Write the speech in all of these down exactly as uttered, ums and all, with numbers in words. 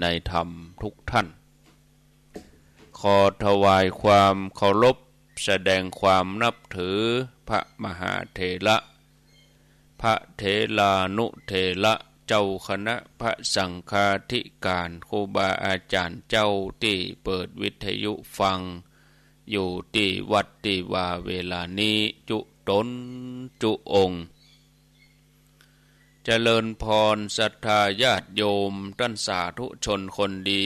ในธรรมทุกท่าน ขอถวายความเคารพ แสดงความนับถือพระมหาเถระ พระเถรานุเถระ เจ้าคณะพระสังฆาธิการ ครูบาอาจารย์เจ้าตี้เปิดวิทยุฟัง อยู่ตี้วัดตี้วาเวลานี้จุต๋นจุองค์ เจริญพรศรัทธาญาติโยมต้านสาธุชนคนดี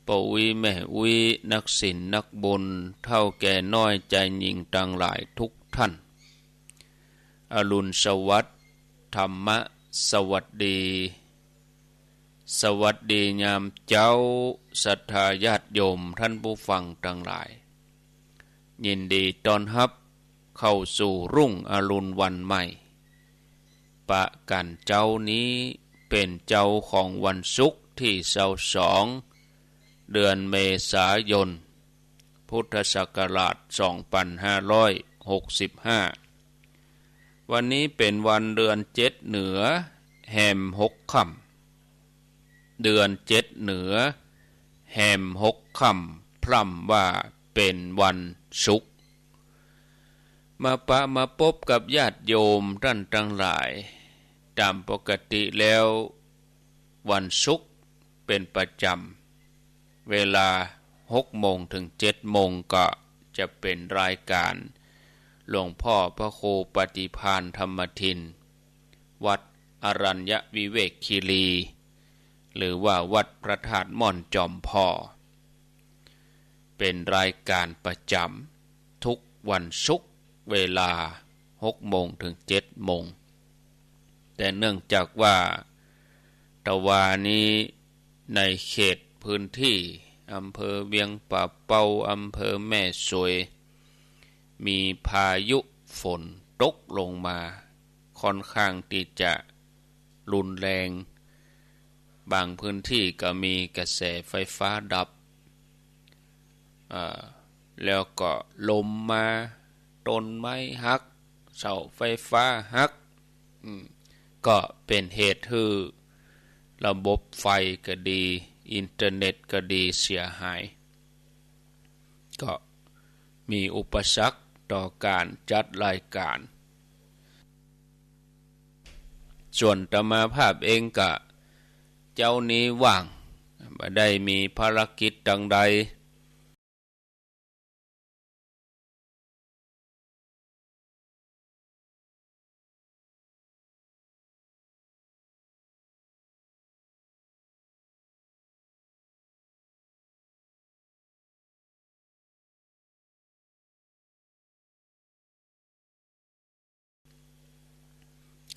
ป้ออุ๊ยแม่อุ๊ย นักศีลนักบุญ เฒ่าแก่น้อยจายญิงตังหลายทุกท่าน อรุณสวัสดิ์ ธรรมะสวัสดี สวัสดียามเจ๊า ศรัทธาญาติโยมต้านผู้ฟังตังหลาย ยินดีต้อนฮับเข้าสู่รุ่งอรุณวันใหม่ ปะกั๋นเจ๊านี้เป๋นเจ๊าของวันศุกร์ตี้ซาวสอง เดือนเมษายน พุทธศักราชสองปันห้าร้อยหกสิบห้า วันนี้เป๋นวันเดือนเจ็ดเหนือ แฮมหกค่ำ เดือนเจ็ดเหนือ แฮมหกค่ำ พร่ำว่าเป๋นวันศุกร์ มาปะมาปบกับญาติโยมต้านตังหลาย ต๋ามปกติแล้ว วันศุกร์เป๋นประจ๋ำ เวลาหกโมงเถิงเจ็ดโมงก็จะเป๋นรายก๋านหลวงพ่อพระครูปฏิภาณธรรมทิน วัดอรัญญวิเวกคีรี หรือว่าวัดพระธาตุม่อนจอมผ่อ เป๋นรายก๋านประจ๋ำทุกวันศุกร์เวลาหกโมงเถิงเจ็ดโมง แต่เนื่องจากว่าตะวานี้ในเขตพื้นตี้อำเภอเวียงป่าเป้า อำเภอแม่สวย มีพายุฝนตกลงมาค่อนข้างตี้จะรุนแรง บางพื้นตี้ก็มีกระแสไฟฟ้าดับ อ่า แล้วก็ลมมา ต้นไม้หัก เสาไฟฟ้าหัก อืม ก็เป๋นเหตุหื้อระบบไฟก็ดี อินเทอร์เน็ตก็ดีเสียหาย ก็มีอุปสรรคต่อก๋านจัดรายก๋าน ส่วนอาตมาภาพเองก็เจ๊านี้ว่าง บ่ได้มีภารกิจตังใด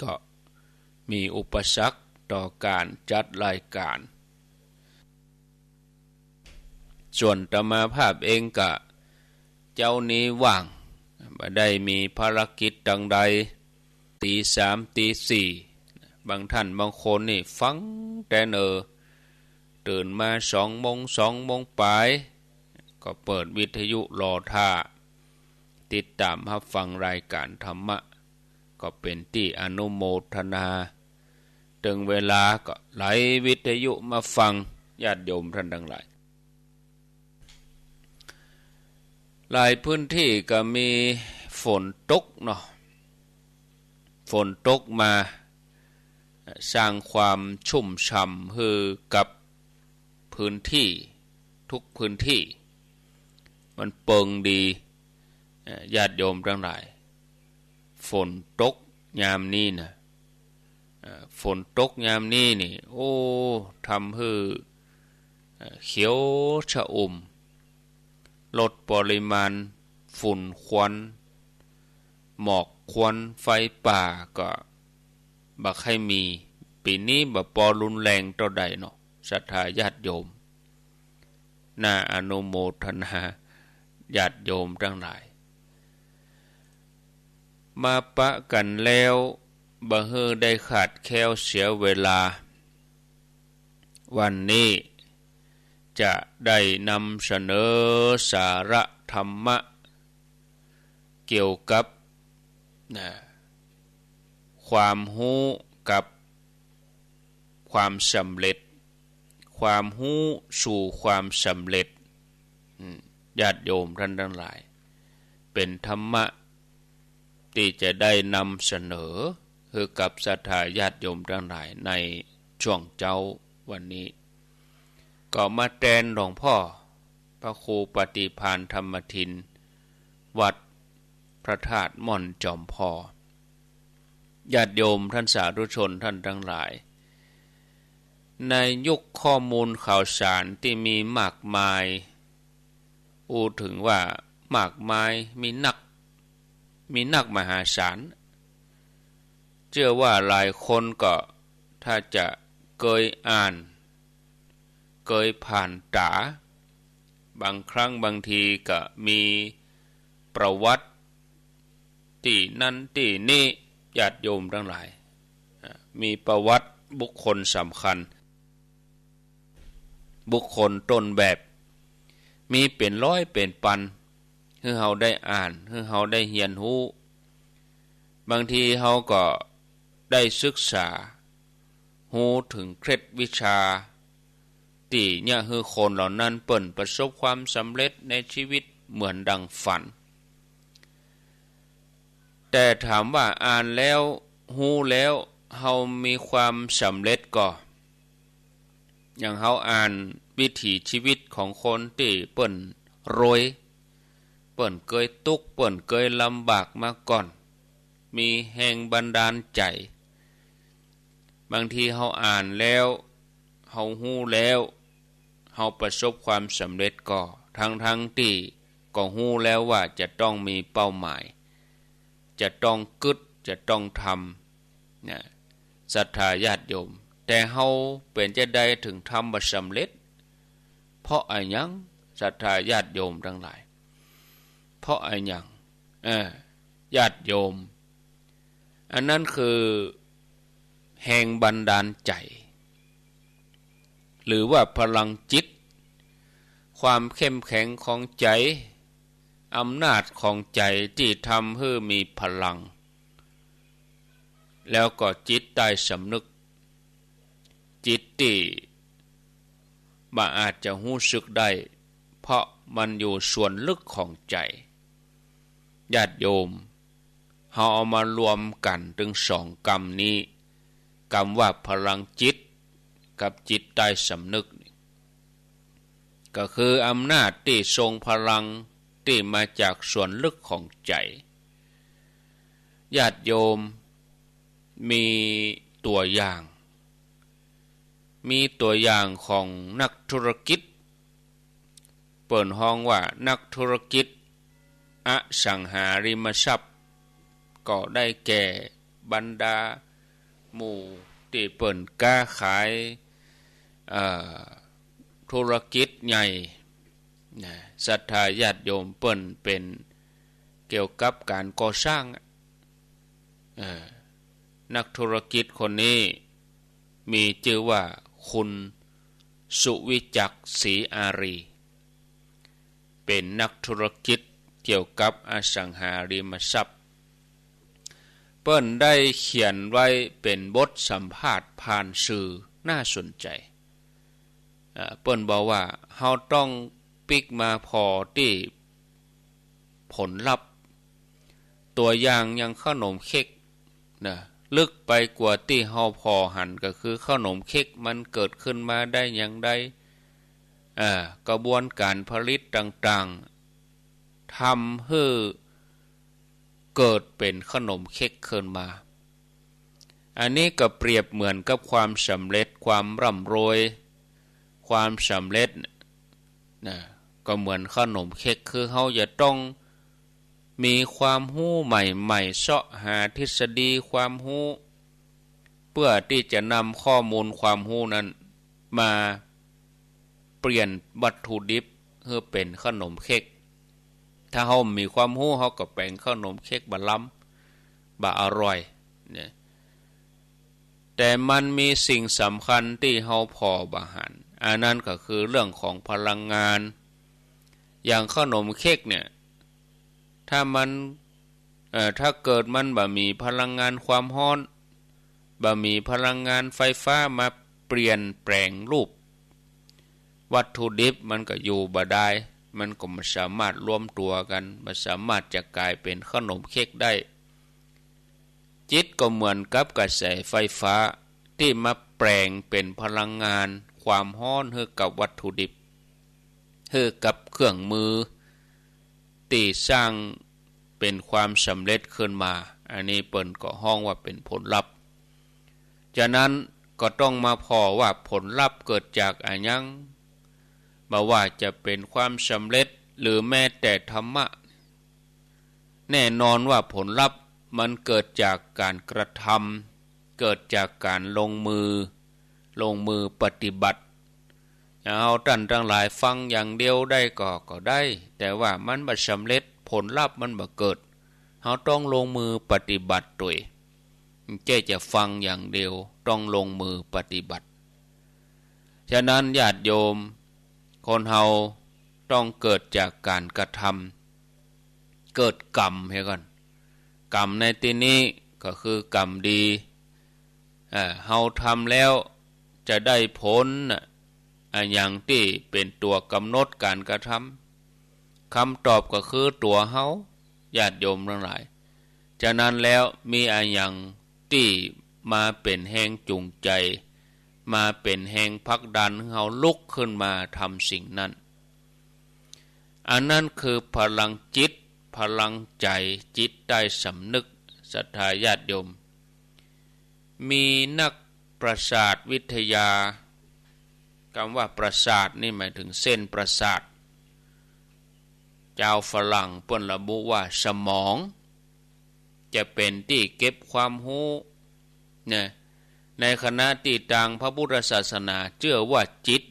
ก็มีอุปสรรคต่อก๋านจัดรายก๋าน ส่วนอาตมาภาพเองก็เจ๊านี้ว่าง บ่ได้มีภารกิจตังใด ตีสาม ตีสี่ บางท่านบางคนนี่ฟังแต่เนิ่น ตื่นมาสองโมง สองโมงป๋าย ก็เปิดวิทยุรอท่า ติดต๋ามฮับฟังรายก๋านธรรมะ ก็เป๋นตี้อนุโมทนา เถิงเวลาก็ไหลวิทยุมาฟัง ญาติโยมต้านตังหลาย หลายพื้นตี้ก็มีฝนตกเนาะ ฝนตกมา สร้างความชุ่มฉ่ำหื้อกับพื้นตี้ ทุกพื้นตี้ มันเปิงดี เอ่อ ญาติโยมตังหลาย ฝนตกยามนี้นะ เอ่อ ฝนตกยามนี้นี่ โอ้ ทำหื้อ เอ่อ เขียวชอุ่ม ลดปริมาณฝุ่นควัน หมอกควัน ไฟป่าก็บ่ใค่มี ปี๋นี้บ่ปอรุนแรงเต้าใดเนาะ ศรัทธาญาติโยม น่าอนุโมทนา ญาติโยมตังหลาย มาปะกั๋นแล้ว บ่หื้อได้ขาดแคลนเสียเวลา วันนี้จะได้นำเสนอสาระธรรมะ เกี่ยวกับ นะ ความฮู้กับความสำเร็จ ความฮู้สู่ความสำเร็จ อืม ญาติโยมท่านตังหลาย เป๋นธรรมะตี้จะได้นำเสนอหื้อกับศรัทธาญาติโยมตังหลายในช่วงเจ๊าวันนี้ ก็มาแตนหลวงพ่อพระครูปฏิภาณธรรมทิน วัดพระธาตุม่อนจอมพอ ญาติโยมท่านสาธุชนท่านตังหลาย ในยุคข้อมูลข่าวสารตี้มีมากมาย อู้เถิงว่ามากมาย มีนัก มีนักมหาศาล เจื้อว่าหลายคนก็ถ้าจะเกยอ่าน เกยผ่านต๋า บางครั้งบางทีก็มีประวัติตี้นั้นตี้นี้ ญาติโยมตังหลาย อ่า มีประวัติบุคคลสำคัญ บุคคลต้นแบบ มีเป๋นร้อยเป๋นปัน หื้อเฮาได้อ่าน หื้อเฮาได้เฮียนฮู้ บางทีเฮาก็ได้ศึกษา ฮู้เถิงเคล็ดวิชา ตี้เยียะหื้อคนเหล่านั้นเปิ้นประสบความสำเร็จในชีวิตเหมือนดังฝัน แต่ถามว่าอ่านแล้ว ฮู้แล้ว เฮามีความสำเร็จก่อ อย่างเฮาอ่านวิถีชีวิตของคนตี้เปิ้นรวย เปิ้นเกยตุ๊กข์ เปิ้นเกยลำบากมาก่อน มีแฮงบันดาลใจ๋ บางทีเฮาอ่านแล้ว เฮาฮู้แล้ว เฮาประสบความสำเร็จก่อ ทั้งๆ ตี้ก็ฮู้แล้วว่าจะต้องมีเป้าหมาย จะต้องกึ๊ด จะต้องทำ นะ ศรัทธาญาติโยม แต่เฮาเป๋นจาใดเถิงทำบ่สำเร็จ เพราะอะหยัง ศรัทธาญาติโยมตังหลาย เพราะอะหยัง เออ ญาติโยม อันนั้นคือแฮงบันดาลใจ๋ หรือว่าพลังจิต ความเข้มแข็งของใจ๋ อำนาจของใจ๋ตี้ทำหื้อมีพลัง แล้วก็จิตใต้สำนึก จิตตี้บ่อาจจะฮู้สึกได้ เพราะมันอยู่ส่วนลึกของใจ๋ ญาติโยม เฮาเอามารวมกั๋นตึงสองกำนี้ กำว่าพลังจิตกับจิตใต้สำนึก ก็คืออำนาจตี้ทรงพลังตี้มาจากส่วนลึกของใจ๋ ญาติโยม มีตั๋วอย่าง มีตั๋วอย่างของนักธุรกิจ เปิ้นฮ้องว่านักธุรกิจอสังหาริมทรัพย์ ก็ได้แก่บรรดาหมู่ตี้เปิ้นก๊าขาย เอ่อ ธุรกิจใหญ่ นะ ศรัทธาญาติโยมเปิ้นเป๋นเกี่ยวกับก๋านก่อสร้าง เอ่อ นักธุรกิจคนนี้มีจื้อว่าคุณสุวิจักร ศรีอารี เป๋นนักธุรกิจเกี่ยวกับอสังหาริมทรัพย์ เปิ้นได้เขียนไว้เป๋นบทสัมภาษณ์ผ่านสื่อ น่าสนใจ๋ เอ่อ เปิ้นบอกว่า เฮาต้องปิ๊กมาผ่อตี้ผลลัพธ์ ตั๋วอย่างอย่างเข้าหนมเค้กนะ ลึกไปกว่าตี้เฮาผ่อหัน ก็คือเข้าหนมเค้กมันเกิดขึ้นมาได้อย่างใด เอ่อ กระบวนก๋านผลิตต่างๆ ทำหื้อเกิดเป๋นเข้าหนมเค้กขึ้นมา อันนี้ก็เปรียบเหมือนกับความสำเร็จ ความร่ำรวย ความสำเร็จ นะ ก็เหมือนเข้าหนมเค้ก คือเฮาจะต้องมีความฮู้ใหม่ๆ เซาะหาทฤษฎีความฮู้ เปื้อตี้จะนำข้อมูลความฮู้นั้นมาเปลี่ยนวัตถุดิบหื้อเป๋นเข้าหนมเค้ก ถ้าเฮาบ่มีความฮู้ เฮาก็แป๋งเข้าหนมเค้กบ่ล้ำ บ่อร่อย เนี่ย แต่มันมีสิ่งสำคัญตี้เฮาผ่อบ่หัน อันนั้นก็คือเรื่องของพลังงาน อย่างเข้าหนมเค้กเนี่ย ถ้ามัน เอ่อ ถ้าเกิดมันบ่มีพลังงานความฮ้อน บ่มีพลังงานไฟฟ้ามาเปลี่ยนแปลงรูป วัตถุดิบมันก็อยู่บ่ได้ มันก็บ่สามารถรวมตั๋วกั๋น บ่สามารถจะก๋ายเป๋นขนมเค้กได้ จิตก็เหมือนกับกระแสไฟฟ้าตี้มาแป๋งเป๋นพลังงานความฮ้อนหื้อกับวัตถุดิบ หื้อกับเครื่องมือตี้สร้างเป๋นความสำเร็จขึ้นมา อันนี้เปิ้นก็ฮ้องว่าเป๋นผลลัพธ์ ฉะนั้นก็ต้องมาผ่อว่าผลลัพธ์เกิดจากอะหยัง บ่ว่าจะเป๋นความสำเร็จหรือแม้แต่ธรรมะ แน่นอนว่าผลลัพธ์มันเกิดจากก๋านกระทำ เกิดจากก๋านลงมือ ลงมือปฏิบัติ เฮาต้านตังหลายฟังอย่างเดียวได้ก่อ ก็ได้ แต่ว่ามันบ่สำเร็จ ผลลัพธ์มันบ่เกิด เฮาต้องลงมือปฏิบัติตวย บ่ใจ้จะฟังอย่างเดียว ต้องลงมือปฏิบัติ ฉะนั้นญาติโยม คนเฮาต้องเกิดจากก๋านกระทำ เกิดกรรมเหียก่อน กรรมในตี้นี้ก็คือกรรมดี เอ่อ เฮาทำแล้วจะได้ผลน่ะ อะหยังตี้เป๋นตั๋วก๋ำหนดก๋านกระทำ กำตอบก็คือตั๋วเฮา ญาติโยมตังหลาย ฉะนั้นแล้วมีอะหยังตี้มาเป๋นแฮงจูงใจ๋ มาเป๋นแฮงผลักดันหื้อเฮาลุกขึ้นมาทำสิ่งนั้น อันนั้นคือพลังจิต พลังใจ๋ จิตใต้สำนึก ศรัทธาญาติโยม มีนักประสาทวิทยา กำว่าประสาทนี่หมายถึงเส้นประสาท จาวฝรั่งเปิ้นระบุว่าสมอง จะเป๋นตี้เก็บความฮู้ นะ ในขณะตี้ตางพระพุทธศาสนาเจื้อว่าจิต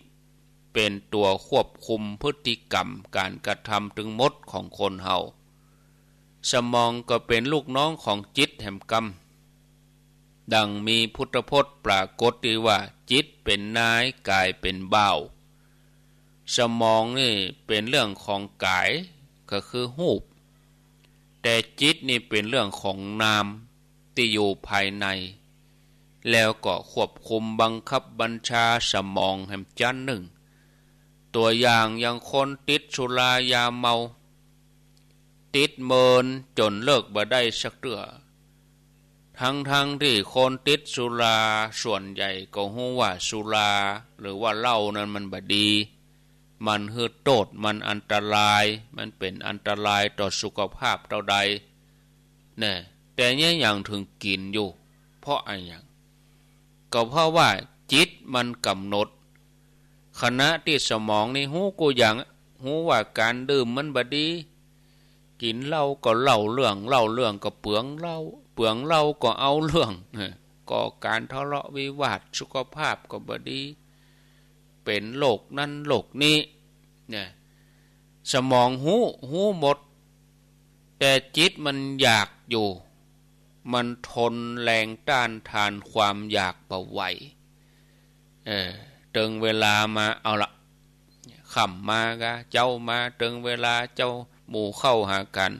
เป๋นตั๋วควบคุมพฤติกรรมก๋านกระทำตึงหมดของคนเฮา สมองก็เป๋นลูกน้องของจิตแหมกำ ดังมีพุทธพจน์ปรากฏตี้ว่า จิตเป๋นนาย ก๋ายเป๋นบ่าว สมองนี่เป๋นเรื่องของก๋าย ก็คือฮูป แต่จิตนี่เป๋นเรื่องของนามตี้อยู่ภายใน แล้วก็ควบคุมบังคับบัญชาสมองแหมจั้นนึ่ง ตั๋วอย่างอย่างคนติดสุรายาเมา ติดเมินจ๋นเลิกบ่ได้สักเตื้อ ทั้งๆ ตี้คนติดสุราส่วนใหญ่ก็ฮู้ว่าสุราหรือว่าเหล้านั้นมันบ่ดี มันหื้อโต้ษ มันอันตราย มันเป๋นอันตรายต่อสุขภาพเต้าใด แน่ แต่เยียะหยังเถิงกิ๋นอยู่ เพราะอะหยัง ก็เพราะว่าจิตมันก๋ำหนด ขณะตี้สมองนี่ฮู้กู้อย่าง ฮู้ว่าก๋านดื่มมันบ่ดี กิ๋นเหล้าก็เล่าเรื่อง เล่าเรื่องก็เปืองเหล้า เปืองเหล้าก็เอาเรื่อง ก่อก๋านทะเลาะวิวาท สุขภาพก็บ่ดี เป๋นโรคนั้นโรคนี้ เนี่ย สมองฮู้ ฮู้หมด แต่จิตมันอยากอยู่ มันทนแรงต้านทานความอยากบ่ไหว เออ เถิงเวลามา เอาละ ค่ำมาก็เจ๊ามา เถิงเวลาเจ๊าหมู่เข้าหากั๋น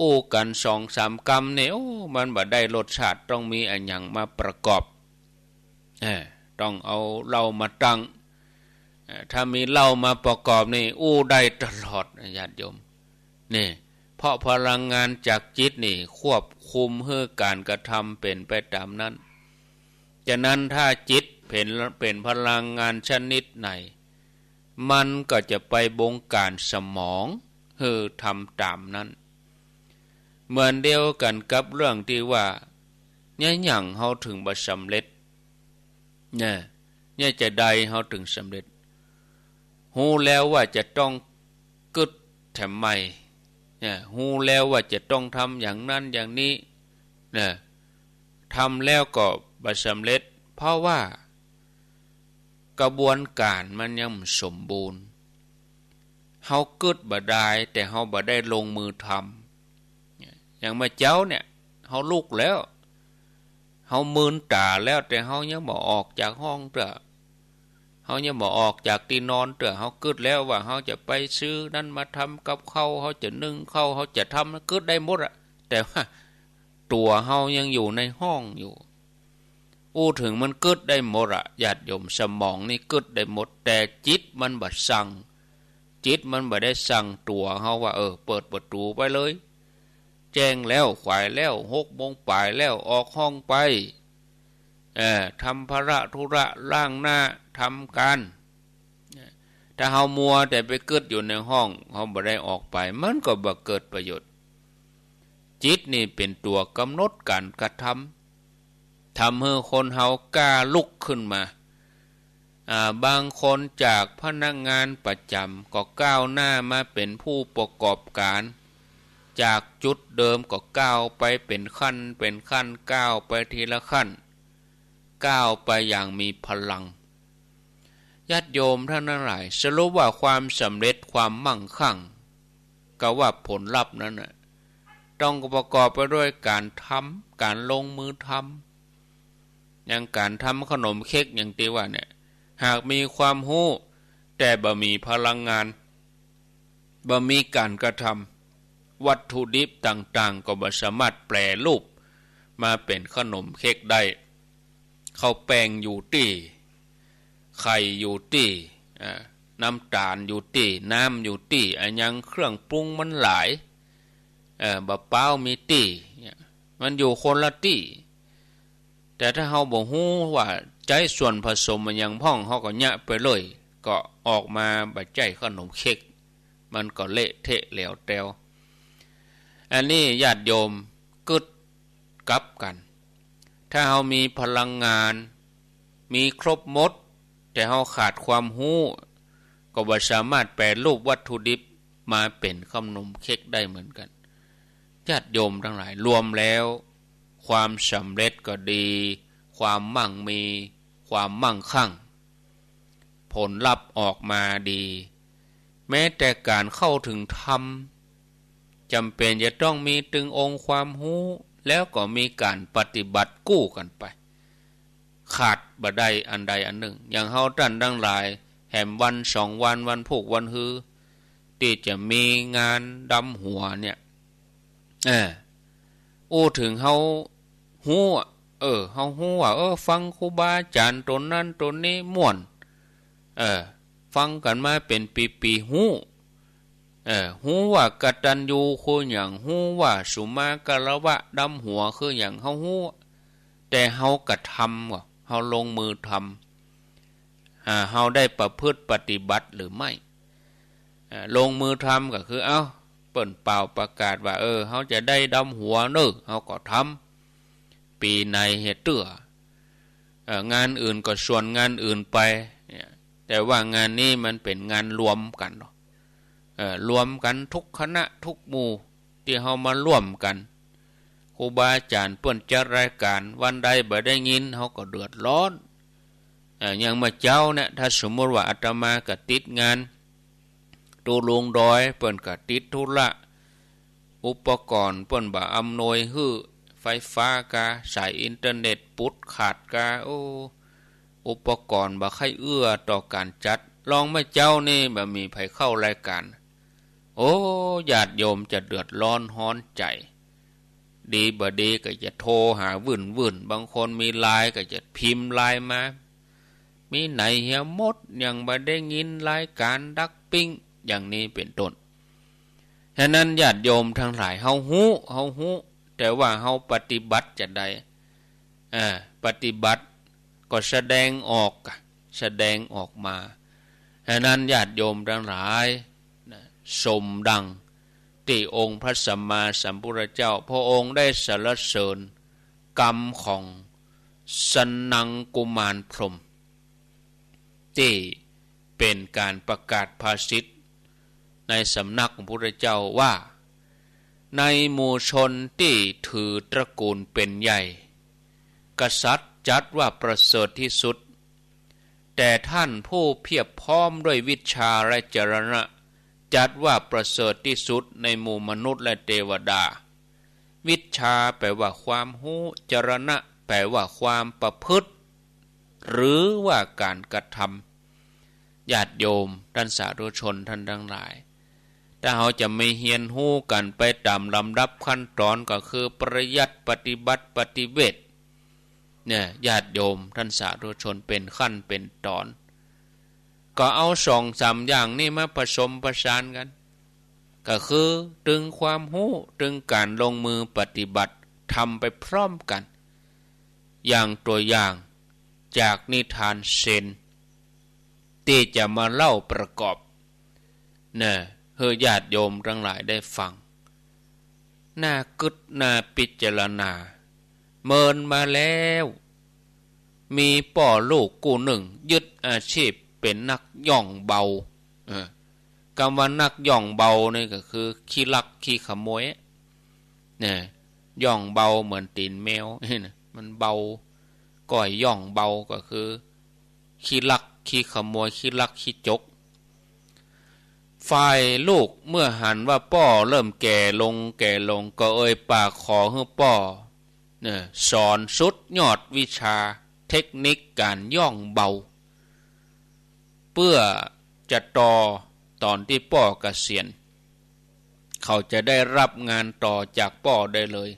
อู้กั๋นสองสามกำนี่ โอ้ มันบ่ได้รสชาติ ต้องมีอะหยังมาประกอบ เออ ต้องเอาเหล้ามาตั้ง เอ่อ ถ้ามีเหล้ามาประกอบนี่ อู้ได้ตลอดนะญาติโยม นี่ เพราะพลังงานจากจิตนี่ควบคุมหื้อก๋านกระทำเป๋นไปต๋ามนั้น ฉะนั้นถ้าจิตเป๋น เป๋นพลังงานชนิดไหน มันก็จะไปบงก๋านสมองหื้อทำต๋ามนั้น เหมือนเดียวกั๋นกับเรื่องตี้ว่า เยียะหยังเฮาเถิงบ่สำเร็จ เนี่ย เยียะจาใดเฮาเถิงสำเร็จ ฮู้แล้วว่าจะต้องกึ๊ดแถมใหม่ เนี่ย ฮู้แล้วว่าจะต้องทำอย่างนั้นอย่างนี้ เนี่ย ทำแล้วก็บ่สำเร็จ เพราะว่ากระบวนก๋านมันยังบ่สมบูรณ์ เฮากึ๊ดบ่ดาย แต่เฮาบ่ได้ลงมือทำ อย่างเมื่อเจ๊าเนี่ย เฮาลุกแล้ว เฮามืนต๋าแล้ว แต่เฮายังบ่ออกจากห้องเตื้อ เฮายังบ่ออกจากตี้นอนเตื้อ เฮากึ๊ดแล้วว่าเฮาจะไปซื้อนั้นมาทำกับข้าว เฮาจะนึ่งข้าว เฮาจะทำ กึ๊ดได้หมดอะ แต่ว่าตั๋วเฮายังอยู่ในห้องอยู่ อู้เถิงมันกึ๊ดได้หมดอะ ญาติโยม สมองนี่กึ๊ดได้หมด แต่จิตมันบ่สั่ง จิตมันบ่ได้สั่งตั๋วเฮาว่า เออ เปิดประตู๋ไปเลย แจ้งแล้ว ขวายแล้ว หกโมงป๋ายแล้ว ออกห้องไป เออ ทำภาระธุระ ล้างหน้า ทำก๋าน ถ้าเฮามัวแต่ไปกึ๊ดอยู่ในห้อง เฮาบ่ได้ออกไป มันก็บ่เกิดประโยชน์ จิตนี่เป๋นตั๋วก๋ำหนดก๋านกระทำ ทำหื้อคนเฮาก้าลุกขึ้นมา อ่า บางคนจากพนักงานประจ๋ำก็ก้าวหน้ามาเป๋นผู้ประกอบก๋าน จากจุดเดิมก็ก้าวไปเป๋นขั้นเป๋นขั้น ก้าวไปทีละขั้น ก้าวไปอย่างมีพลัง ญาติโยมท่านทั้งหลาย สรุปว่าความสำเร็จ ความมั่งคั่ง กาว่าผลลัพธ์นั้นน่ะ ต้องประกอบไปด้วยก๋านทำ ก๋านลงมือทำ อย่างก๋านทำขนมเค้กอย่างตี้ว่าเนี่ย หากมีความฮู้ แต่บ่มีพลังงาน บ่มีก๋านกระทำ วัตถุดิบต่างๆ ก็บ่สามารถแปรรูปมาเป๋นขนมเค้กได้ ข้าวแป้งอยู่ตี้ ไข่อยู่ตี้ อ่า น้ำต๋าลอยู่ตี้ น้ำอยู่ตี้ อะหยังเครื่องปรุงมันหลาย เอ่อ บ่าป๊าวมีตี้ เนี่ย มันอยู่คนละตี้ แต่ถ้าเฮาบ่ฮู้ว่าใจ๊ส่วนผสมอะหยังพ่อง เฮาก็เยียะไปเลย ก็ออกมาบ่ใจ้ขนมเค้ก มันก็เละเทะแหลวแตว อันนี้ญาติโยมกึ๊ดกลับกั๋น ถ้าเฮามีพลังงาน มีครบหมด แต่เฮาขาดความฮู้ ก็บ่สามารถแปรรูปวัตถุดิบมาเป๋นขนมเค้กได้เหมือนกั๋น ญาติโยมทั้งหลาย รวมแล้ว ความสำเร็จก็ดี ความมั่งมี ความมั่งคั่ง ผลลัพธ์ออกมาดี แม้แต่ก๋านเข้าถึงธรรม จ๋ำเป๋นจะต้องมีตึงองค์ความฮู้ แล้วก็มีก๋านปฏิบัติกู้กั๋นไป ขาดบ่ได้อันใดอันนึ่ง อย่างเฮาต้านตังหลาย แหมวันสองวัน วันพูกวันฮือ ตี้จะมีงานดำหัวเนี่ย เออ อู้เถิงเฮาฮู้อะ เออ เฮาฮู้ว่า เออ ฟังครูบาอาจ๋ารย์ต๋นนั้นต๋นนี้ม่วน เออ ฟังกั๋นมาเป๋นปี๋ๆ ฮู้ เออ ฮู้ว่ากตัญญูคือหยัง ฮู้ว่าสุมาคารวะดำหัวคือหยัง เฮาฮู้ แต่เฮากระทำบ่ เฮาลงมือทำ อ่า เฮาได้ประพฤติปฏิบัติหรือไม่ อ่า ลงมือทำก็คือ เอ้า เปิ้นเป่าประกาศว่า เออ เฮาจะได้ดำหัวเน่อ เฮาก็ทำ ปี๋ไหนเหียเตื้อ เอ่อ งานอื่นก็ส่วนงานอื่นไป เนี่ย แต่ว่างานนี้มันเป๋นงานรวมกั๋นเนาะ เอ่อ รวมกั๋นทุกคณะทุกหมู่ตี้เฮามาร่วมกั๋น ครูบาอาจ๋ารย์เปิ้นจัดรายก๋าน วันใดบ่ได้ยิน เฮาก็เดือดร้อน เอ่อ อย่างเมื่อเจ๊าเนี่ย ถ้าสมมุติว่าอาตมาก็ติดงาน ตุ๊ลุงดอยเปิ้นก็ติดธุระ อุปกรณ์เปิ้นบ่อำนวยหื้อ ไฟฟ้ากา สายอินเทอร์เน็ตปุดขาดกา โอ้ อุปกรณ์บ่ใค่เอื้อต่อก๋านจัด ลองเมื่อเจ๊านี่บ่มีใผเข้ารายก๋าน โอ้ ญาติโยมจะเดือดร้อนฮ้อนใจ๋ ดีบ่ดีก็จะโทรหาวุ่นๆ บางคนมีไลน์ก็จะพิมพ์ไลน์มา มีไหนเหียหมด ยังบ่ได้ยินรายก๋านดักปิ้ง อย่างนี้เป๋นต้น ฉะนั้นญาติโยมทั้งหลาย เฮาฮู้ เฮาฮู้ แต่ว่าเฮาปฏิบัติจาใด อ่า ปฏิบัติก็แสดงออก แสดงออกมา ฉะนั้นญาติโยมทั้งหลายนะ สมดังตี้องค์พระสัมมาสัมพุทธเจ้า พระองค์ได้สรรเสริญกรรมของสนังกุมารพรหม ตี้เป๋นก๋านประกาศภาษิตในสำนักของพุทธเจ้าว่า ในหมู่ชนตี้ถือตระกูลเป๋นใหญ่ กษัตริย์จัดว่าประเสริฐที่สุด แต่ท่านผู้เพียบพร้อมด้วยวิชชาและจรณะ จัดว่าประเสริฐที่สุดในหมู่มนุษย์และเตวดา วิชชาแปลว่าความฮู้ จรณะแปลว่าความประพฤติ หรือว่าก๋านกระทำ ญาติโยมต้านสาธุชนต้านตังหลาย ถ้าเฮาจะมีเฮียนฮู้กั๋นไปต๋ามลำดับขั้นต๋อน ก็คือปริยัติ ปฏิบัติ ปฏิเวท เนี่ย ญาติโยมต้านสาธุชน เป๋นขั้นเป๋นต๋อน ก็เอาสองสามอย่างนี้มาผสมผสานกั๋น ก็คือตึงความฮู้ ตึงก๋านลงมือปฏิบัติธรรมไปพร้อมกั๋น อย่างตั๋วอย่างจากนิทานเซน ตี้จะมาเล่าประกอบ นะ หื้อญาติโยมตังหลายได้ฟัง น่ากึ๊ดน่าพิจารณา เมินมาแล้ว มีป้อลูกกู้นึ่ง ยึดอาชีพเป๋นนักย่องเบา เออ กำว่านักย่องเบานี่ก็คือขี้ลักขี้ขโมย เนี่ย ย่องเบาเหมือนตี๋นแมว มันเบา ก้อยย่องเบาก็คือ ขี้ลักขี้ขโมย ขี้ลักขี้จก ฝ่ายลูกเมื่อหันว่าป้อเริ่มแก่ลง แก่ลง ก็เอ่ยปากขอหื้อป้อ เนี่ย สอนสุดยอดวิชาเทคนิคก๋านย่องเบา เปื้อจะต่อต๋อนตี้ป้อเกษียณ เขาจะได้รับงานต่อจากป้อได้เลย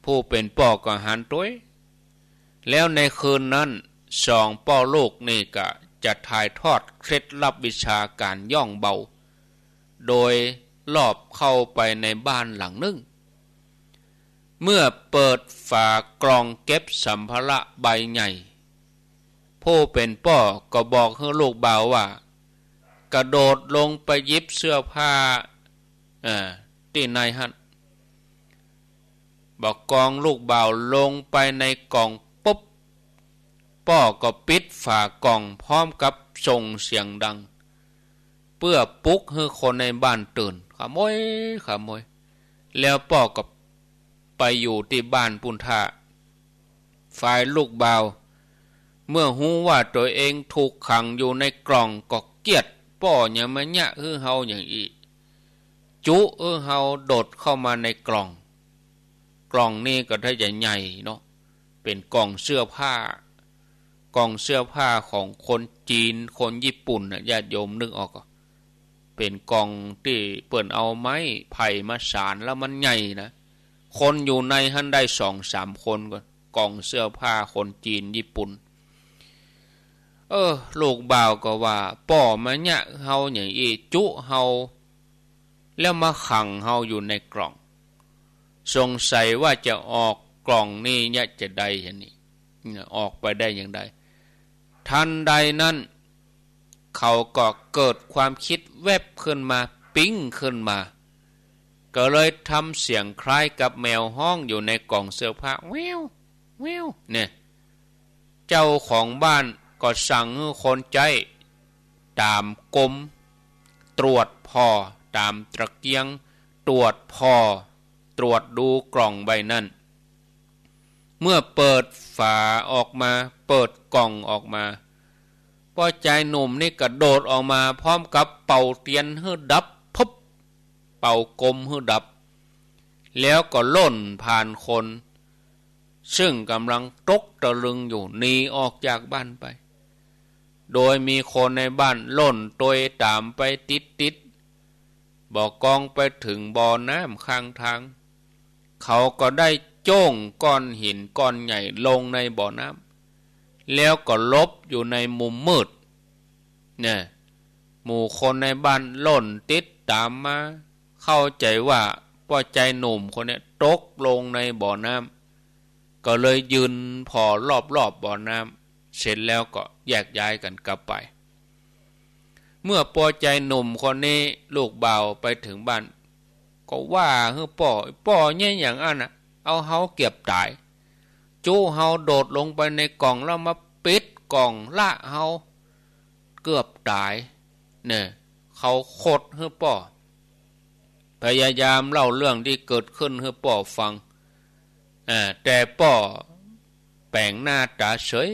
ผู้เป๋นป้อก็หันตวย แล้วในคืนนั้น สองป้อลูกนี่ก็จะถ่ายทอดเคล็ดลับวิชาก๋านย่องเบา โดยลอบเข้าไปในบ้านหลังนึ่ง เมื่อเปิดฝากล่องเก็บสัมภาระใบใหญ่ ผู้เป๋นป้อก็บอกหื้อลูกบ่าวว่า กระโดดลงไปหยิบเสื้อผ้า เอ่อ ตี้ในหั้น บ่ากองลูกบ่าวลงไปในกล่องปุ๊บ ป้อก็ปิดฝากล่องพร้อมกับส่งเสียงดัง เปื้อปลุกหื้อคนในบ้านตื่น ขโมย ขโมย แล้วป้อก็ไปอยู่ตี้บ้านปู้นท่า ฝ่ายลูกบ่าว เมื่อฮู้ว่าตั๋วเองถูกขังอยู่ในกล่องก็เกลียด ป้อหยังมาเยียะหื้อเฮาอย่างอี้ จุหื้อเฮาโดดเข้ามาในกล่อง กล่องนี้ก็ถ้าจะใหญ่เนาะ เป๋นกล่องเสื้อผ้า กล่องเสื้อผ้าของคนจีน คนญี่ปุ่นน่ะ ญาติโยมนึกออกก่อ เป๋นกล่องตี้เปิ้นเอาไม้ไผ่มาสานแล้วมันใหญ่นะ คนอยู่ในหั้นได้สองสามคนก่อ กล่องเสื้อผ้าคนจีนญี่ปุ่น เออ ลูกบ่าวก็ว่า ป้อมาเยียะเฮาอย่างอี้ จุเฮา แล้วมาขังเฮาอยู่ในกล่อง สงสัยว่าจะออกกล่องนี้เยียะจะได้อย่างนี้ ออกไปได้อย่างใด ทันใดนั้น เขาก็เกิดความคิดแวบขึ้นมา ปิ๊งขึ้นมา ก็เลยทำเสียงคล้ายกับแมวฮ้องอยู่ในกล่องเสื้อผ้า แวว แวว เนี่ย เจ้าของบ้านก็สั่งหื้อคนใจ๊ต๋ามกม ตรวจผ่อ ต๋ามตะเกียง ตรวจผ่อ ตรวจดูกล่องใบนั้น เมื่อเปิดฝาออกมา เปิดกล่องออกมา ป้อจายหนุ่มนี่กระโดดออกมาพร้อมกับเป่าเตียนหื้อดับ ปุ๊บ เป่ากมหื้อดับ แล้วก็ล่นผ่านคน ซึ่งกำลังตกตะลึงอยู่ หนีออกจากบ้านไป โดยมีคนในบ้านล่นตวยต๋ามไปติดๆ บ่ากองไปเถิงบ่อน้ำข้างทาง เขาก็ได้โจ้งก้อนหินก้อนใหญ่ลงในบ่อน้ำ แล้วก็หลบอยู่ในมุมมืด เนี่ย หมู่คนในบ้านล่นติดต๋ามมา เข้าใจ๋ว่าป้อจายหนุ่มคนเนี้ยตกลงในบ่อน้ำ ก็เลยยืนผ่อรอบๆ บ่อน้ำ เสร็จแล้วก็แยกย้ายกั๋นกลับไป เมื่อป้อจายหนุ่มคนนี้ลูกบ่าวไปเถิงบ้าน ก็ว่าหื้อป้อ ป้อเยียะอย่างอั้นน่ะ เอาเฮาเกือบต๋าย จุเฮาโดดลงไปในกล่องแล้วมาปิดกล่องละเฮาเกือบต๋าย เนี่ย เขาขดหื้อป้อ พยายามเล่าเรื่องตี้เกิดขึ้นหื้อป้อฟัง อ่า แต่ป้อแป๋งหน้าต๋าเฉย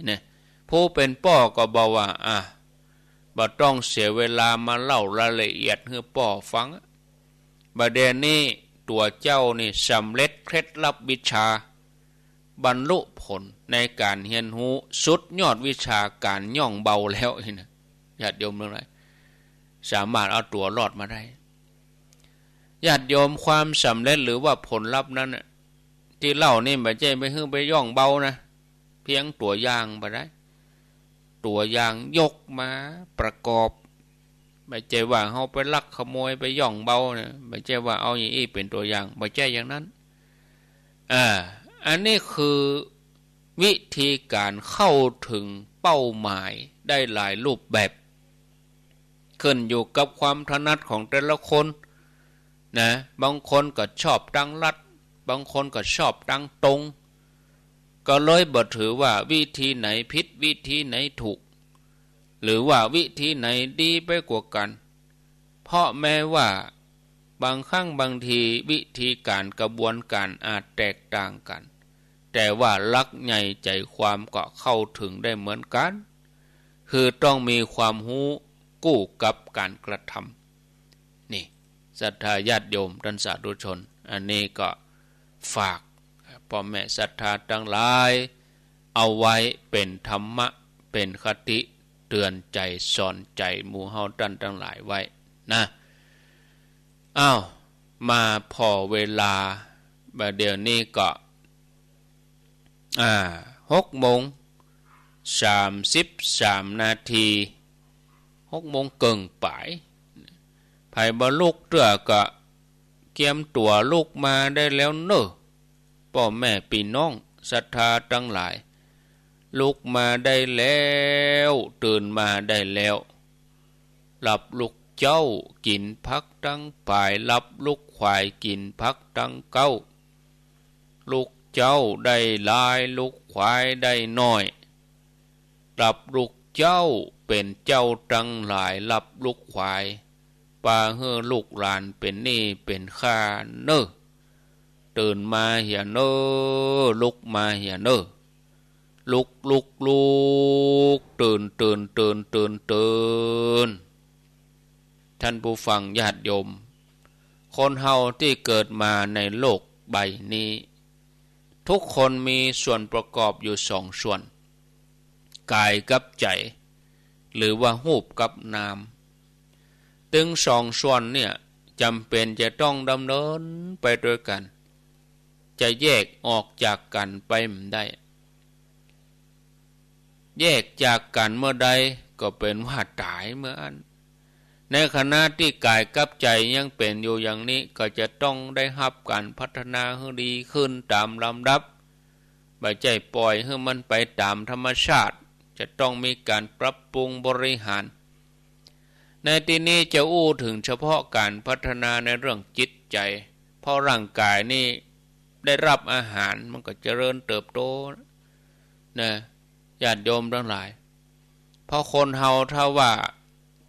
เนี่ย ผู้เป๋นป้อก็บอกว่า อ่ะ บ่ต้องเสียเวลามาเล่ารายละเอียดหื้อป้อฟังอะ บ่าเดี่ยวนี้ตั๋วเจ้านี่สำเร็จเคล็ดลับวิชา บรรลุผลในก๋านเฮียนฮู้สุดยอดวิชาก๋านย่องเบาแล้วนี่นะ ญาติโยมตังหลาย สามารถเอาตั๋วรอดมาได้ ญาติโยม ความสำเร็จหรือว่าผลลัพธ์นั้นน่ะ ตี้เล่านี่บ่ใจ้ไปหื้อไปหย่องเบานะ เพียงตั๋วอย่างบ่ได้ ตั๋วอย่างยกมาประกอบ บ่ใจ้ว่าเฮาไปลักขโมยไปหย่องเบานะ บ่ใจ้ว่าเอาอย่างอี้เป๋นตั๋วอย่าง บ่ใจ้อย่างนั้น อ่า อันนี้คือวิธีก๋านเข้าเถิงเป้าหมายได้หลายรูปแบบ ขึ้นอยู่กับความถนัดของแต่ละคนนะ บางคนก็ชอบตางลัด บางคนก็ชอบตางตรง ก็เลยบ่ถือว่าวิธีไหนผิด วิธีไหนถูก หรือว่าวิธีไหนดีไปกว่ากั๋น เพราะแม้ว่าบางครั้งบางทีวิธีก๋านกระบวนก๋านอาจแตกต่างกั๋น แต่ว่าหลักใหญ่ใจ๋ความก็เข้าเถิงได้เหมือนกั๋น คือต้องมีความฮู้กู้กับก๋านกระทำ นี่ ศรัทธาญาติโยมต้านสาธุชน อันนี้ก็ฝากป้อแม่ศรัทธาตังหลาย เอาไว้เป๋นธรรมะ เป๋นคติเตื๋อนใจ๋สอนใจ๋หมู่เฮาต้านตังหลายไว้นะ อ้าว มาผ่อเวลา บ่าเดี่ยวนี้ก็ อ่า หกโมงสามสิบสามนาที หกโมงเกิ่งป๋าย ใผบ่ลุกเตื้อก็เกียมตั๋วลุกมาได้แล้วเน่อ ป้อแม่ปี้น้องศรัทธาตังหลาย ลุกมาได้แล้ว ตื่นมาได้แล้ว หลับลุกเจ๊า กิ๋นผักตังป๋าย หลับลุกขวาย กิ๋นผักตังเก๊า ลุกเจ๊าได้หลาย ลุกขวายได้น้อย หลับลุกเจ๊าเป๋นเจ้าตังหลาย หลับลุกขวาย ปาหื้อลูกหลานเป๋นหนี้เป๋นค่าเน่อ ตื่นมาเหียเน่อ ลุกมาเหียเน่อ ลุก ลุก ลุก ตื่น ตื่น ตื่น ตื่น ตื่น ท่านผู้ฟังญาติโยม คนเฮาตี้เกิดมาในโลกใบนี้ ทุกคนมีส่วนประกอบอยู่สองส่วน ก๋ายกับใจ๋ หรือว่าฮูปกับนาม ตึงสองส่วนเนี่ยจ๋ำเป๋นจะต้องดำเนินไปตวยกั๋น จะแยกออกจากกั๋นไปบ่ได้ แยกจากกั๋นเมื่อใดก็เป๋นว่าต๋ายเมื่ออั้น ในขณะตี้ก๋ายกับใจ๋ยังเป๋นอยู่อย่างนี้ ก็จะต้องได้ฮับก๋านพัฒนาหื้อดีขึ้นต๋ามลำดับ บ่ใจ้ป่อยหื้อมันไปต๋ามธรรมชาติ จะต้องมีก๋านปรับปรุงบริหาร ในตี้นี้จะอู้เถิงเฉพาะก๋านพัฒนาในเรื่องจิตใจ๋ เพราะร่างก๋ายนี่ได้ฮับอาหารมันก็เจริญเติบโตนะ ญาติโยมตังหลาย เพราะคนเฮาถ้าว่า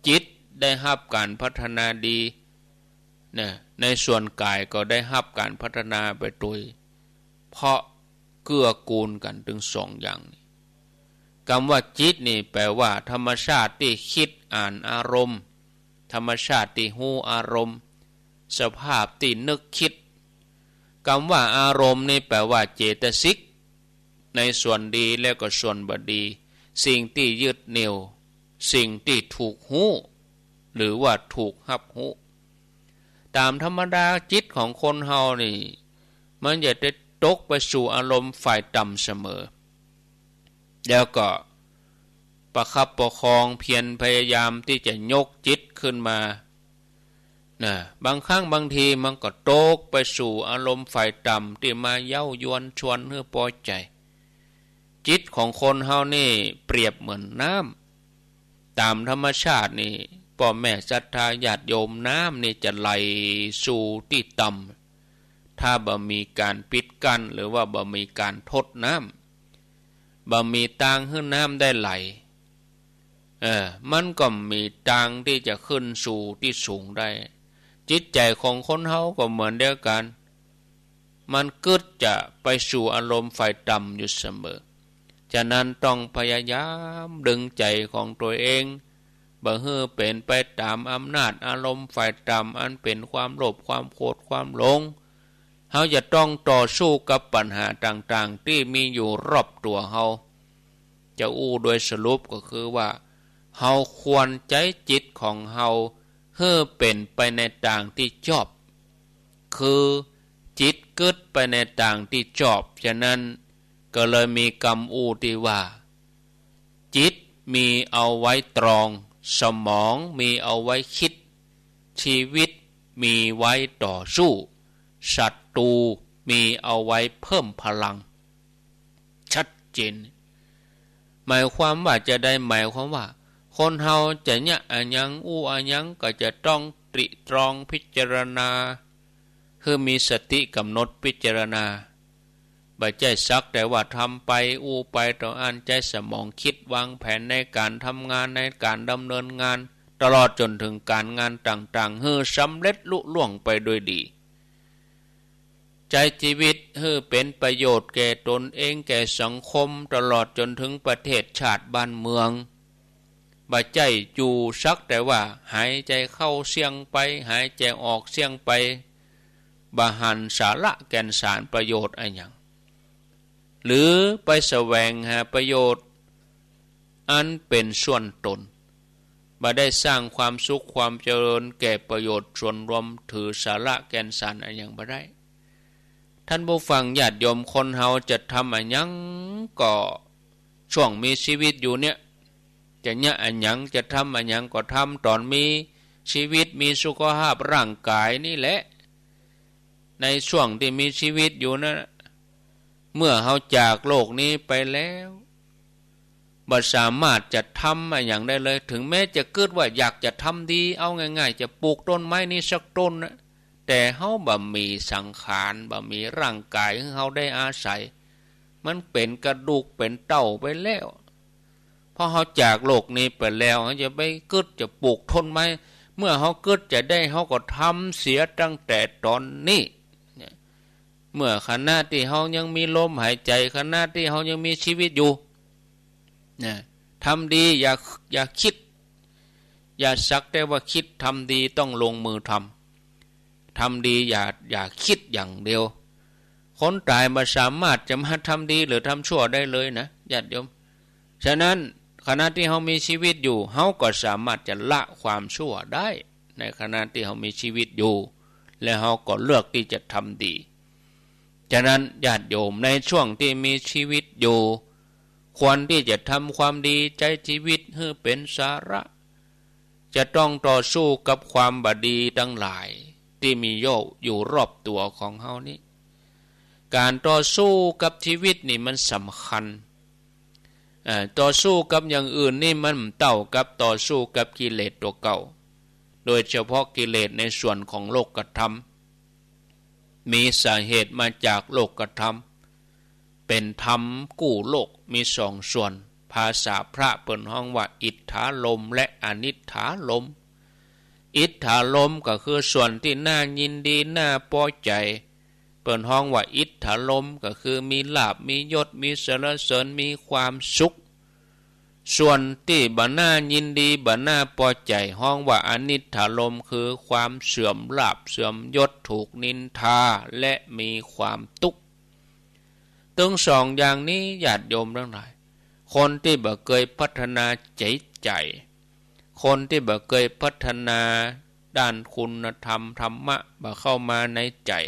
จิตได้ฮับก๋านพัฒนาดีนะ ในส่วนก๋ายก็ได้ฮับก๋านพัฒนาไปตวย เพราะเกื้อกูลกั๋นตึงสองอย่างนี้ กำว่าจิตนี่แปลว่าธรรมชาติตี้กึ๊ดอ่านอารมณ์ ธรรมชาติตี้ฮู้อารมณ์ สภาพตี้นึกกึ๊ด กำว่าอารมณ์นี่แปลว่าเจตสิก ในส่วนดีและก็ส่วนบ่ดี สิ่งตี้ยึดเหนี่ยว สิ่งตี้ถูกฮู้ หรือว่าถูกฮับฮู้ ต๋ามธรรมดาจิตของคนเฮานี่ มันจะได้ตกไปสู่อารมณ์ฝ่ายต่ำเสมอ แล้วก็ประคับประคองเพียรพยายามตี้จะยกจิตขึ้นมา นะ บางครั้งบางทีมันก็ตกไปสู่อารมณ์ฝ่ายต่ำตี้มาเย้ายวนชวนหื้อปอใจ๋ จิตของคนเฮานี่เปรียบเหมือนน้ำ ต๋ามธรรมชาตินี่ ป้อแม่ศรัทธาญาติโยม น้ำนี่จะไหลสู่ตี้ต่ำ ถ้าบ่มีก๋านปิดกั้น หรือว่าบ่มีก๋านทดน้ำ บ่มีตางหื้อน้ำได้ไหล เออ มันก็บ่มีตางตี้จะขึ้นสู่ตี้สูงได้ จิตใจ๋ของคนเฮาก็เหมือนเดียวกั๋น มันกึ๊ดจะไปสู่อารมณ์ฝ่ายต่ำอยู่เสมอ ฉะนั้นต้องพยายามดึงใจ๋ของตนเอง บ่หื้อเป๋นไปต๋ามอำนาจอารมณ์ฝ่ายต่ำ อันเป๋นความโลภ ความโกรธ ความหลง เฮาจะต้องต่อสู้กับปัญหาต่างๆ ตี้มีอยู่รอบตั๋วเฮา จะอู้โดยสรุปก็คือว่า เฮาควรใจ๊จิตของเฮาหื้อเป๋นไปในตางตี้ชอบ คือจิต กึ๊ดไปในตางตี้จอบ ฉะนั้นก็เลยมีกำอู้ตี้ว่า จิตมีเอาไว้ตรอง สมองมีเอาไว้คิด ชีวิตมีไว้ต่อสู้ ศัตรูมีเอาไว้เพิ่มพลัง ชัดเจน หมายความว่าจะใด หมายความว่า คนเฮาจะเยียะอะหยัง อู้อะหยัง ก็จะต้องตริตรองพิจารณา หื้อมีสติกำหนดพิจารณา บ่ใจ้สักแต่ว่าทำไป อู้ไปเต้าอั้น ใจ๊สมองคิดวางแผนในก๋านทำงาน ในก๋านดำเนินงาน ตลอดจ๋นเถิงก๋านงานต่างๆ หื้อสำเร็จลุล่วงไปด้วยดี ใจ๊ชีวิตหื้อเป๋นประโยชน์แก่ตนเอง แก่สังคม ตลอดจ๋นเถิงประเทศชาติบ้านเมือง บ่ใจ้อยู่สักแต่ว่าหายใจ๋เข้าเสี้ยงไป หายใจ๋ออกเสี้ยงไป บ่หันสาระแก่นสารประโยชน์อะหยัง หรือไปแสวงหาประโยชน์อันเป๋นส่วนตน บ่ได้สร้างความสุขความเจริญแก่ประโยชน์ส่วนรวม ถือสาระแก่นสารอะหยังบ่ได้ ท่านผู้ฟังญาติโยม คนเฮาจะทำอะหยังก็ ช่วงมีชีวิตอยู่เนี่ย จะเยียะอะหยัง จะทำอะหยังก็ทำ ต๋อนมีชีวิต มีสุขภาพร่างกายนี่แหละ ในช่วงตี้มีชีวิตอยู่นั้นน่ะ เมื่อเฮาจากโลกนี้ไปแล้ว บ่สามารถจะทำอะหยังได้เลย ถึงแม้จะกึ๊ดว่าอยากจะทำดี เอาง่ายๆ จะปลูกต้นไม้นี่สักต้นนะ แต่เฮาบ่มีสังขาร บ่มีร่างกายหื้อเฮาได้อาศัย มันเป๋นกระดูกเป๋นเต้าไปแล้ว พอเฮาจากโลกนี้ไปแล้ว เฮาจะไปกึ๊ดจะปลูกต้นไม้ เมื่อเฮากึ๊ดจะได้ เฮาก็ทำเสียตั้งแต่ต๋อนนี้ เนี่ย เมื่อขณะตี้เฮายังมีลมหายใจ๋ ขณะตี้เฮายังมีชีวิตอยู่ นะ ทำดี อย่า อย่าคิด อย่าสักแต่ว่าคิด ทำดีต้องลงมือทำ ทำดีอย่า อย่าคิดอย่างเดียว คนต๋ายบ่สามารถจะมาทำดีหรือทำชั่วได้เลยนะญาติโยม ฉะนั้นขณะตี้เฮามีชีวิตอยู่ เฮาก็สามารถจะละความชั่วได้ ในขณะตี้เฮามีชีวิตอยู่ และเฮาก็เลือกตี้จะทำดี ฉะนั้นญาติโยม ในช่วงตี้มีชีวิตอยู่ ควรตี้จะทำความดี ใจ๊ชีวิตหื้อเป๋นสาระ จะต้องต่อสู้กับความบ่ดีตังหลายตี้มีอยู่ อยู่รอบตั๋วของเฮานี้ ก๋านต่อสู้กับชีวิตนี่มันสำคัญ เอ่อ ต่อสู้กับอย่างอื่นนี่มันบ่เต้ากับต่อสู้กับกิเลสตั๋วเก่า โดยเฉพาะกิเลสในส่วนของโลกธรรม มีสาเหตุมาจากโลกธรรม เป๋นธรรมกู้โลก มีสองส่วน ภาษาพระเปิ้นฮ้องว่าอิทธารมณ์และอนิทธารมณ์ อิทธารมณ์ก็คือส่วนตี้น่ายินดี น่าปอใจ๋ เปิ้นฮ้องว่าอิทธารมณ์ ก็คือมีลาภ มียศ มีสรรเสริญ มีความสุข ส่วนตี้บ่น่ายินดี บ่น่าปอใจ๋ ฮ้องว่าอนิทธารมณ์ คือความเสื่อมลาภ เสื่อมยศ ถูกนินทา และมีความตุ๊กข์ ตึงสองอย่างนี้ ญาติโยมตังหลาย คนตี้บ่เกยพัฒนาจิตใจ๋ คนตี้บ่เกยพัฒนาด้านคุณธรรมธรรมะ บ่เข้ามาในใจ๋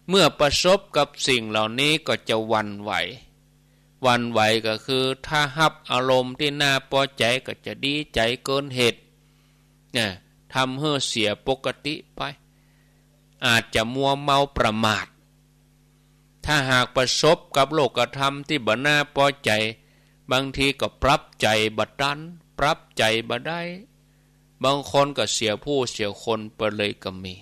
เมื่อประสบกับสิ่งเหล่านี้ก็จะหวั่นไหว หวั่นไหวก็คือถ้าฮับอารมณ์ตี้น่าปอใจ๋ก็จะดีใจ๋เกินเหตุ นะ ทำหื้อเสียปกติไป อาจจะมัวเมาประมาท ถ้าหากประสบกับโลกธรรมตี้บ่น่าปอใจ๋ บางทีก็ปรับใจ๋บ่ตัน ปรับใจ๋บ่ได้ บางคนก็เสียผู้เสียคนไปเลยก็มี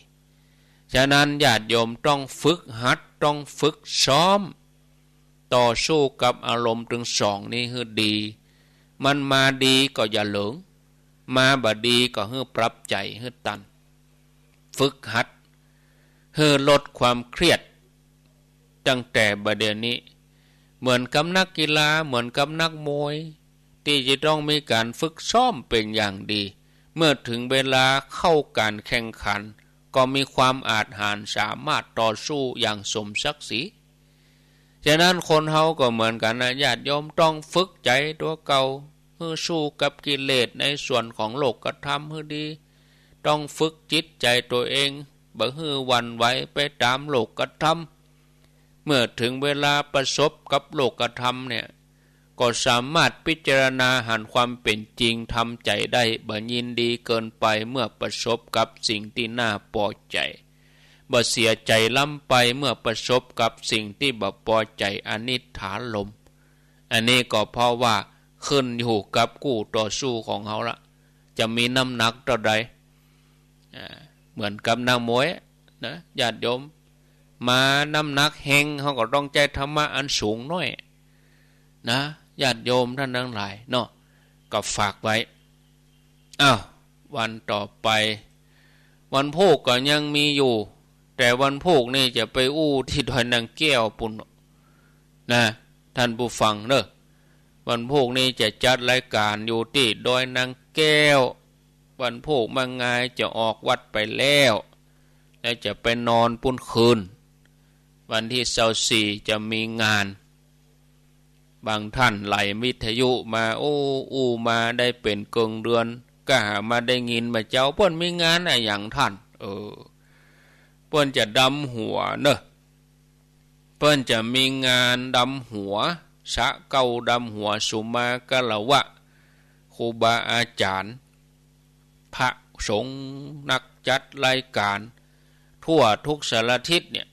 ฉะนั้นญาติโยมต้องฝึกหัด ต้องฝึกซ้อม ต่อสู้กับอารมณ์ตึงสองนี้หื้อดี มันมาดีก็อย่าเหลิง มาบ่ดีก็หื้อปรับใจ๋หื้อตัน ฝึกหัดหื้อลดความเครียดตั้งแต่บ่าเดี่ยวนี้ เหมือนกับนักกีฬา เหมือนกับนักมวย ตี้จะต้องมีก๋านฝึกซ้อมเป๋นอย่างดี เมื่อเถิงเวลาเข้าก๋านแข่งขัน ก็มีความอาจหาญสามารถต่อสู้อย่างสมศักดิ์ศรี ฉะนั้นคนเฮาก็เหมือนกั๋นนะญาติโยม ต้องฝึกใจ๋ตั๋วเก่า หื้อสู้กับกิเลสในส่วนของโลกธรรมหื้อดี ต้องฝึกจิตใจ๋ตั๋วเอง บ่หื้อหวั่นไหวไปต๋ามโลกธรรม เมื่อเถิงเวลาประสบกับโลกธรรมเนี่ย ก็สามารถพิจารณาหันความเป๋นจริง ทำใจ๋ได้ บ่ยินดีเกินไปเมื่อประสบกับสิ่งตี้น่าปอใจ๋ บ่เสียใจ๋ล้ำไปเมื่อประสบกับสิ่งตี้บ่ปอใจ๋ อนิฏฐารมณ์ อันนี้ก็เพราะว่าขึ้นอยู่กับกู้ต่อสู้ของเฮาละ จะมีน้ำหนักเต้าใด อ่า เหมือนกับนักมวยนะ ญาติโยม มาน้ำหนักแฮง เฮาก็ต้องใจ๊ธรรมะอันสูงหน้อยนะ ญาติโยมต้านตังหลายเนาะ ก็ฝากไว้ อ้าว วันต่อไป วันพูกก็ยังมีอยู่ แต่วันพูกนี่จะไปอู้ตี้ดอยนางแก้วปู้นนะ ต้านผู้ฟังเนาะ วันพูกนี่จะจัดรายก๋านอยู่ตี้ดอยนางแก้ว วันพูกมางายจะออกวัดไปแล้ว แล้วจะไปนอนปู้นคืน วันตี้ซาวสี่จะมีงาน บางต้านไหลวิทยุมา โอ้ อู้มาได้เป๋นเกิ่งเดือน ก็หามาได้ยินบ่าเจ้า เปิ้นมีงานอะหยังต้าน เออ เปิ้นจะดำหัวเนาะ เปิ้นจะมีงานดำหัว สะเก๊าดำหัว สุมาคารวะ ครูบาอาจ๋ารย์ พระสงฆ์ นักจัดรายก๋าน ทั่วทุกสารทิศเนี่ย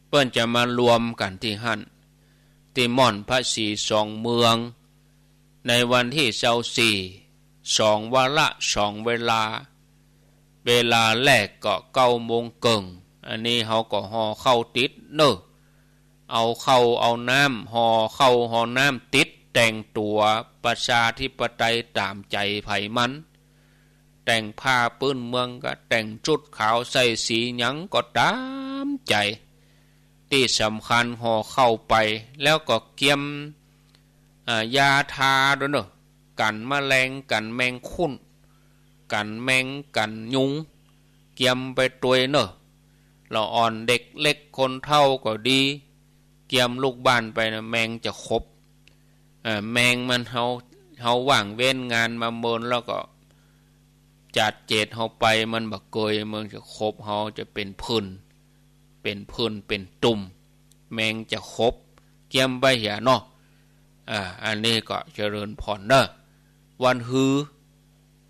เปิ้นจะมารวมกั๋นตี้หั้น ตี้ม่อนพระศรีสองเมือง ในวันตี้ซาวสี่ สองวาระสองเวลา เวลาแรกก็เก้าโมงเกิ่ง อันนี้เฮาก็ห่อข้าวติดเนาะ เอาข้าวเอาน้ำ ห่อข้าวห่อน้ำติด แต่งตั๋วประชาธิปไตยต๋ามใจ๋ใผมัน แต่งผ้าปื้นเมืองก็แต่ง ชุดขาวใส่สีหยังก็ต๋ามใจ๋ ตี้สำคัญห่อข้าวไป แล้วก็เกียม อ่า ยาทาตวยเนาะ กั๋นแมลง กั๋นแมงคุน กั๋นแมง กั๋นยุง เกียมไปตวยเนาะ ละอ่อนเด็กเล็กคนเฒ่าก็ดี เกียมลูกบ้านไปนะ แมงจะขบ เอ่อ แมงมัน เฮา เฮาว่างเว้นงานมาเมินแล้วก็ จาดเจตเฮาไป มันบ่เกย มันจะขบเฮา จะเป๋นผื่น เป๋นผื่น เป๋นตุ่ม แมงจะขบ เกียมไปเหียเนาะ อ่า อันนี้ก็เจริญพรเนาะ วันฮือ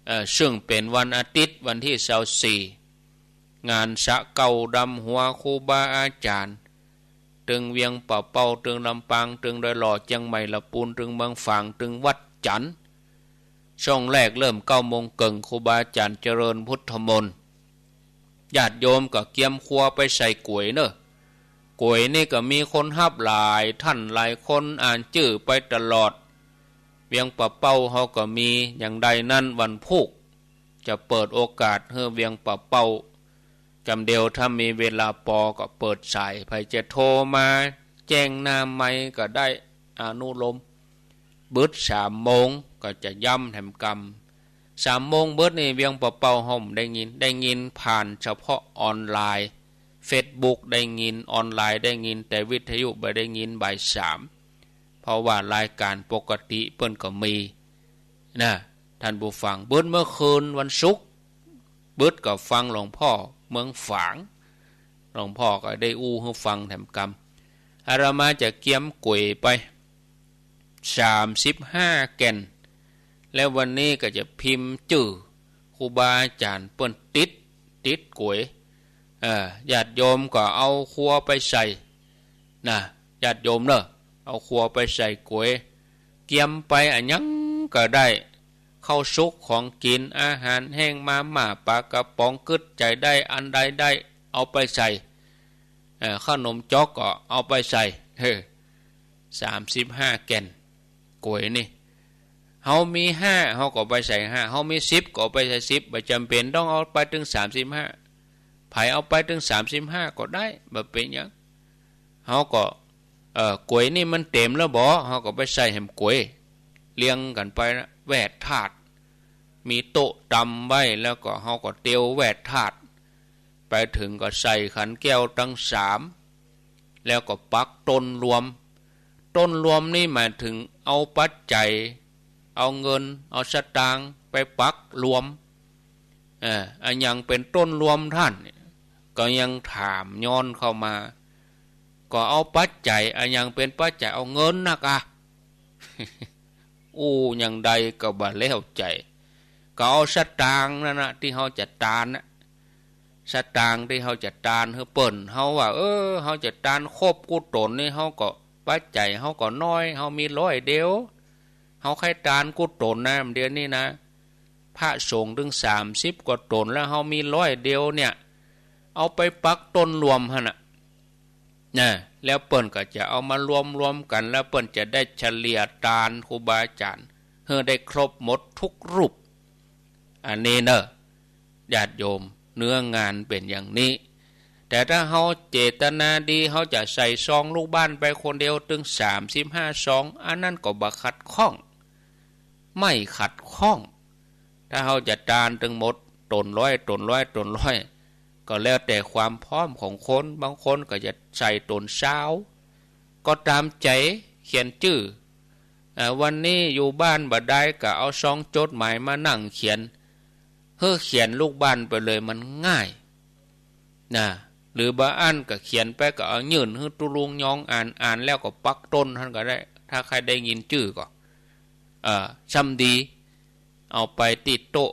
เอ่อ ซึ่งเป๋นวันอาทิตย์ วันตี้ซาวสี่ งานสะเก๊าดำหัวครูบาอาจ๋ารย์ ตึงเวียงป่าเป้า ตึงลำปาง ตึงดอยหล่อ เจียงใหม่ ละปูน ตึงเมืองฝาง ตึงวัดจันทน์ ช่วงแรกเริ่มเก้าโมงเกิ่ง ครูบาอาจ๋ารย์เจริญพุทธมนต์ ญาติโยมก็เกียมครัวไปใส่ก๋วยเนาะ ก๋วยนี่ก็มีคนฮับหลายต้านหลายคน อ่านจื้อไปตลอด เวียงป่าเป้าเฮาก็มี อย่างใดนั้นวันพูก จะเปิดโอกาสหื้อเวียงป่าเป้า กำเดียว ถ้ามีเวลาปอก็เปิดสาย ใผจะโทรมาแจ้งหน้าไมค์ก็ได้ อนุโลม บึดสามโมง ก็จะย้ำแถมกำ สามโมงบึดนี่เวียงป่าเป้าเฮาบ่ได้ยิน ได้ยินผ่านเฉพาะออนไลน์ เฟซบุ๊กได้ยิน ออนไลน์ได้ยิน แต่วิทยุบ่ได้ยินบ่ายสาม เพราะว่ารายการปกติเปิ้นก็มี นะ ท่านผู้ฟัง บึดเมื่อคืนวันศุกร์ บึดก็ฟังหลวงพ่อเมืองฝาง หลวงพ่อก็ได้อู้หื้อฟังแถมกำ อาตมาจะเกียมก๋วยไป สามสิบห้าแก่น แล้ววันนี้ก็จะพิมพ์จื้อครูบาอาจ๋ารย์เปิ้นติด ติดก๋วย เอ่อ ญาติโยมก็เอาครัวไปใส่ นะ ญาติโยมเนาะ เอาครัวไปใส่ก๋วย เกียมไปอะหยังก็ได้ ข้าวสุกของกิ๋น อาหารแห้ง มาม่า ปลากระป๋อง กึ๊ดใจ๋ได้ อันใดได้ เอาไปใส่ เอ่อ ขนมจ๊อกก็เอาไปใส่ เฮ้อ สามสิบห้าแก่น ก๋วยนี่ เฮามีห้า เฮาก็ไปใส่ห้า เฮามีสิบ ก็เอาไปใส่สิบ บ่จ๋ำเป๋นต้องเอาไปเถิงสามสิบห้า ใผเอาไปเถิงสามสิบห้าก็ได้ บ่เป๋นหยัง เฮาก็ เอ่อ ก๋วยนี่มันเต๋มแล้วบ่ เฮาก็ไปใส่แหมก๋วย เรียงกั๋นไปนะ แว่ธาตุ มีโต๊ะตำไว้ แล้วก็เฮาก็เตียวแว่ธาตุ ไปเถิงก็ใส่ขันแก้วตังสาม แล้วก็ปักต้นรวม ต้นรวมนี่หมายเถิงเอาปัจจัย เอาเงิน เอาสตางค์ไปปักรวม เอ่อ อะหยังเป๋นต้นรวมต้าน ก็ยังถามย้อนเข้ามา ก็เอาปัจจัย อะหยังเป๋นปัจจัย เอาเงินนักอะ อู้อย่างใดก็บ่แล้วใจ๋ ก็เอาสตางค์นั้นนะ ตี้เฮาจะตานนะ สตางค์ตี้เฮาจะตานหื้อเปิ้น เฮาว่า เออ เฮาจะตานครบกู้ต๋นนี่ เฮาก็ ปัจจัยเฮาก็น้อย เฮามีร้อยเดียว เฮาใค่ตานกู้ต๋นนะ เดี๋ยวนี้นะ พระสงฆ์ตึงสามสิบกว่าต๋นแล้ว เฮามีร้อยเดียวเนี่ย เอาไปปักต้นรวมหั้นน่ะ นะ แล้วเปิ้นก็จะเอามารวมๆ กั๋น แล้วเปิ้นจะได้เฉลี่ยตานครูบาอาจ๋ารย์ หื้อได้ครบหมดทุกรูป อันนี้เน่อ ญาติโยม เนื้องานเป๋นอย่างนี้ แต่ถ้าเฮาเจตนาดี เฮาจะใส่ซองลูกบ้านไปคนเดียวตึงสามสิบห้าซอง อันนั้นก็บ่ขัดข้อง ไม่ขัดข้อง ถ้าเฮาจะตานตึงหมดต๋นร้อย ต๋นร้อย ต๋นร้อย ก็แล้วแต่ความพร้อมของคน บางคนก็จะใส่ต๋นซาว ก็ต๋ามใจ๋ เขียนจื้อ เอ่อ วันนี้อยู่บ้านบ่ได้ ก็เอาซองจดหมายมานั่งเขียน หื้อเขียนลูกบ้านไปเลย มันง่าย นะ หรือบ่อั้นก็เขียนไปก็เอายื่นหื้อตุ๊ลุงยองอ่าน อ่านแล้วก็ปักต้นหั้นก็ได้ ถ้าใค่ได้ยินจื้อก็ เอ่อ ซ้ำดี เอาไปตี้โต๊ะ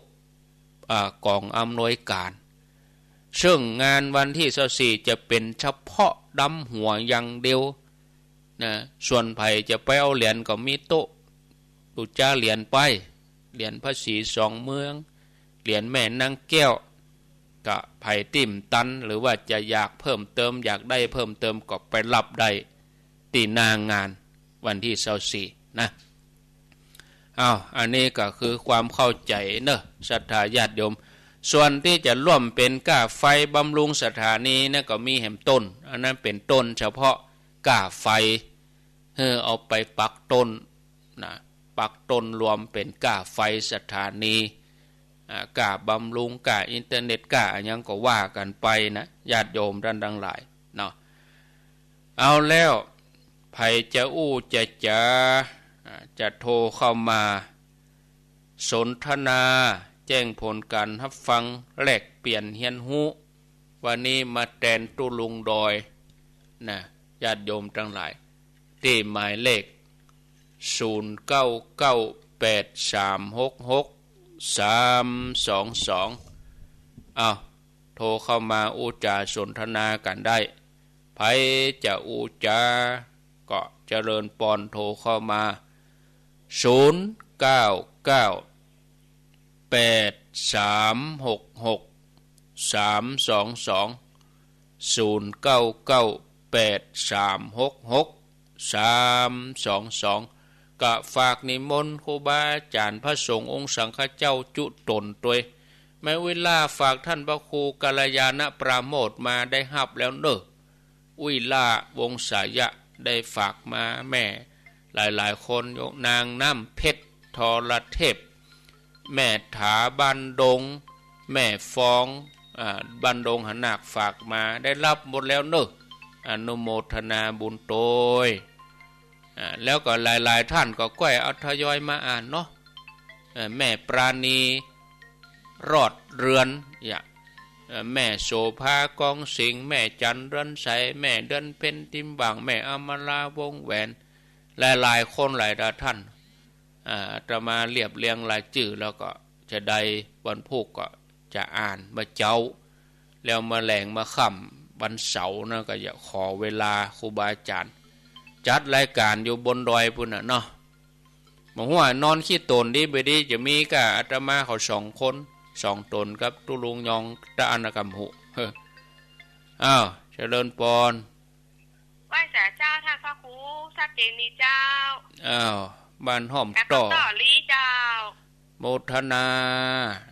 เอ่อ ก๋องอำนวยก๋าน เซิ่งงานวันตี้ซาวสี่จะเป๋นเฉพาะดำหัวอย่างเดียว นะ ส่วนใผจะไปเอาเหรียญก็มีโต๊ะ ปู๋จาเหรียญไป เหรียญพระศรีสองเมือง เหรียญแม่นางแก้ว ก็ใผตี้บ่ตัน หรือว่าจะอยากเพิ่มเติม อยากได้เพิ่มเติมก็ไปฮับได้ตี้หน้างานวันตี้ซาวสี่นะ อ้าว อันนี้ก็คือความเข้าใจ๋เน่อ ศรัทธาญาติโยม ส่วนตี้จะร่วมเป๋นก้าไฟบำรุงสถานีนะ ก็มีแหมต้น อันนั้นเป๋นต้นเฉพาะก้าไฟ หื้อเอาไปปักต้นนะ ปักต้นรวมเป๋นก้าไฟสถานี อ่า ก้าบำรุง ก้าอินเทอร์เน็ต ก้าอะหยังก็ว่ากั๋นไปนะ ญาติโยมต้านตังหลายเนาะ เอาแล้ว ใผจะอู้จะจ๋า อ่า จะโทรเข้ามาสนทนา แจ้งผลก๋านฮับฟัง แลกเปลี่ยนเฮียนฮู้ วันนี้มาแตนตุ๊ลุงดอยนะ ญาติโยมตังหลาย ตี้หมายเลข ศูนย์เก้าเก้าแปดสามหกหกสามสองสอง อ้าว โทรเข้ามาอู้จ๋าสนทนากั๋นได้ ใผจะอู้จ๋าก็เจริญปอน โทรเข้ามา ศูนย์เก้าเก้าแปดสามหกหกสามสองสอง ศูนย์เก้าเก้าแปดสามหกหกสามสองสอง ก็ฝากนิมนต์ครูบาอาจ๋ารย์พระสงฆ์องค์สังฆเจ้าจุ๊ต๋นตวย แม่อุ๊ยหล้าฝากต้านพระครูกัลยาณปราโมทย์มาได้ฮับแล้วเน่อ อุ๊ยหล้าวงศายะได้ฝากมา แม่หลายๆ คน ยกนางน้ำเพชร ทรเทพ แม่ถาบ้านดง แม่ฟอง อ่า บ้านดงหานาคฝากมา ได้ฮับหมดแล้วเน่อ อนุโมทนาบุญตวย อ่า แล้วก็หลายๆ ต้านก็ก้อยเอาทยอยมาอ่านเนาะ เอ่อ แม่ปราณี รอดเรือน ยะ เอ่อ แม่โสภา กองสิงห์ แม่จันทร์ เรือนใส แม่เดือนเพ็ญ ทิมหว่าง แม่อมรา วงแหวน หลายๆ คนหลายๆ ต้าน อ่า อาตมาเรียบเรียงรายจื้อแล้วก็จะได้วันพูกก็จะอ่านเมื่อเจ๊า แล้วเมื่อแลงเมื่อค่ำวันเสาร์นะ ก็จะขอเวลาครูบาอาจ๋ารย์ จัดรายก๋านอยู่บนดอยปู๊นน่ะเนาะ บ่ฮู้ว่านอนขี้ตนดีบ่ดี จะมีก้าอาตมาเขาสองคน สองต๋นกับตุ๊ลุงยอง ตะอันนะกำหู เฮ้อ อ้าว เจริญปอน ไหว้สาเจ้าต้านพระครู ชัดเจนดีเจ้า อ้าว บ้านห้อมต่อ กับต่อลี่เจ้า โมทนา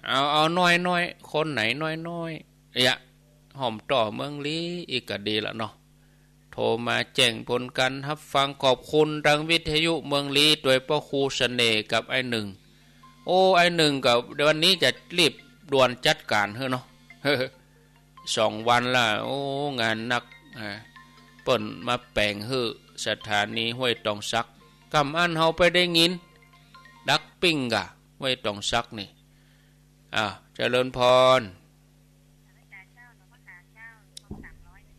เอา เอาน้อยๆ คนไหนน้อยๆ เอะ ห้อมต่อเมืองลี้ อีกก็ดีละเนาะ โทรมาแจ้งผลก๋านฮับฟัง ขอบคุณตางวิทยุเมืองลี้ ตวยพระครูเสน่ห์กับไอ้หนึ่ง โอ้ ไอ้หนึ่งก็วันนี้จะรีบด่วนจัดก๋านหื้อเนาะ สองวันละ โอ้ งานนัก อ่า เปิ้นมาแป๋งหื้อสถานีห้วยตองสัก ก่ำอั้นเฮาไปได้ยิน ดักปิ้งก่า ห้วยตองสักนี่ อ่า เจริญพร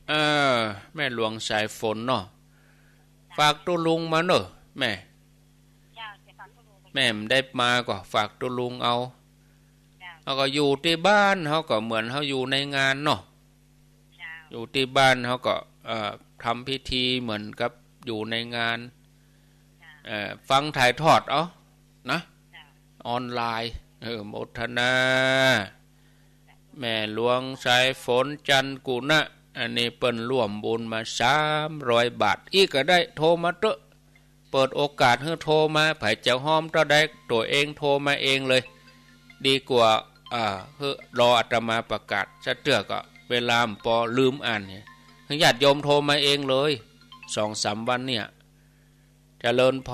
เออ แม่หลวงสายฝนเนาะ ฝากตุ๊ลุงมาเน่อ แม่ เจ้า จะฝากตุ๊ลุง แม่บ่ได้มาก็ฝากตุ๊ลุงเอา เจ้า เฮาก็อยู่ตี้บ้าน เฮาก็เหมือนเฮาอยู่ในงานเนาะ เจ้า อยู่ตี้บ้านเฮาก็ เอ่อ ทำพิธีเหมือนกับอยู่ในงาน เจ้า เอ่อ ฟังถ่ายทอดเอานะ เจ้า ออนไลน์ เออ โมทนา แม่หลวงสายฝน จันทร์กุณะ อันนี้เปิ้นร่วมบุญมาสามร้อยบาท อี้ก็ได้ โทรมาเต๊อะ เปิดโอกาสหื้อโทรมา ใผจะฮอมเต้าใด ตั๋วเองโทรมาเองเลย ดีกว่า อ่า หื้อรออาตมาประกาศ ซะเตื้อก็เวลาบ่ปอ ลืมอ่านเนี่ย หื้อญาติโยมโทรมาเองเลย สองสามวันเนี่ย เจริญพ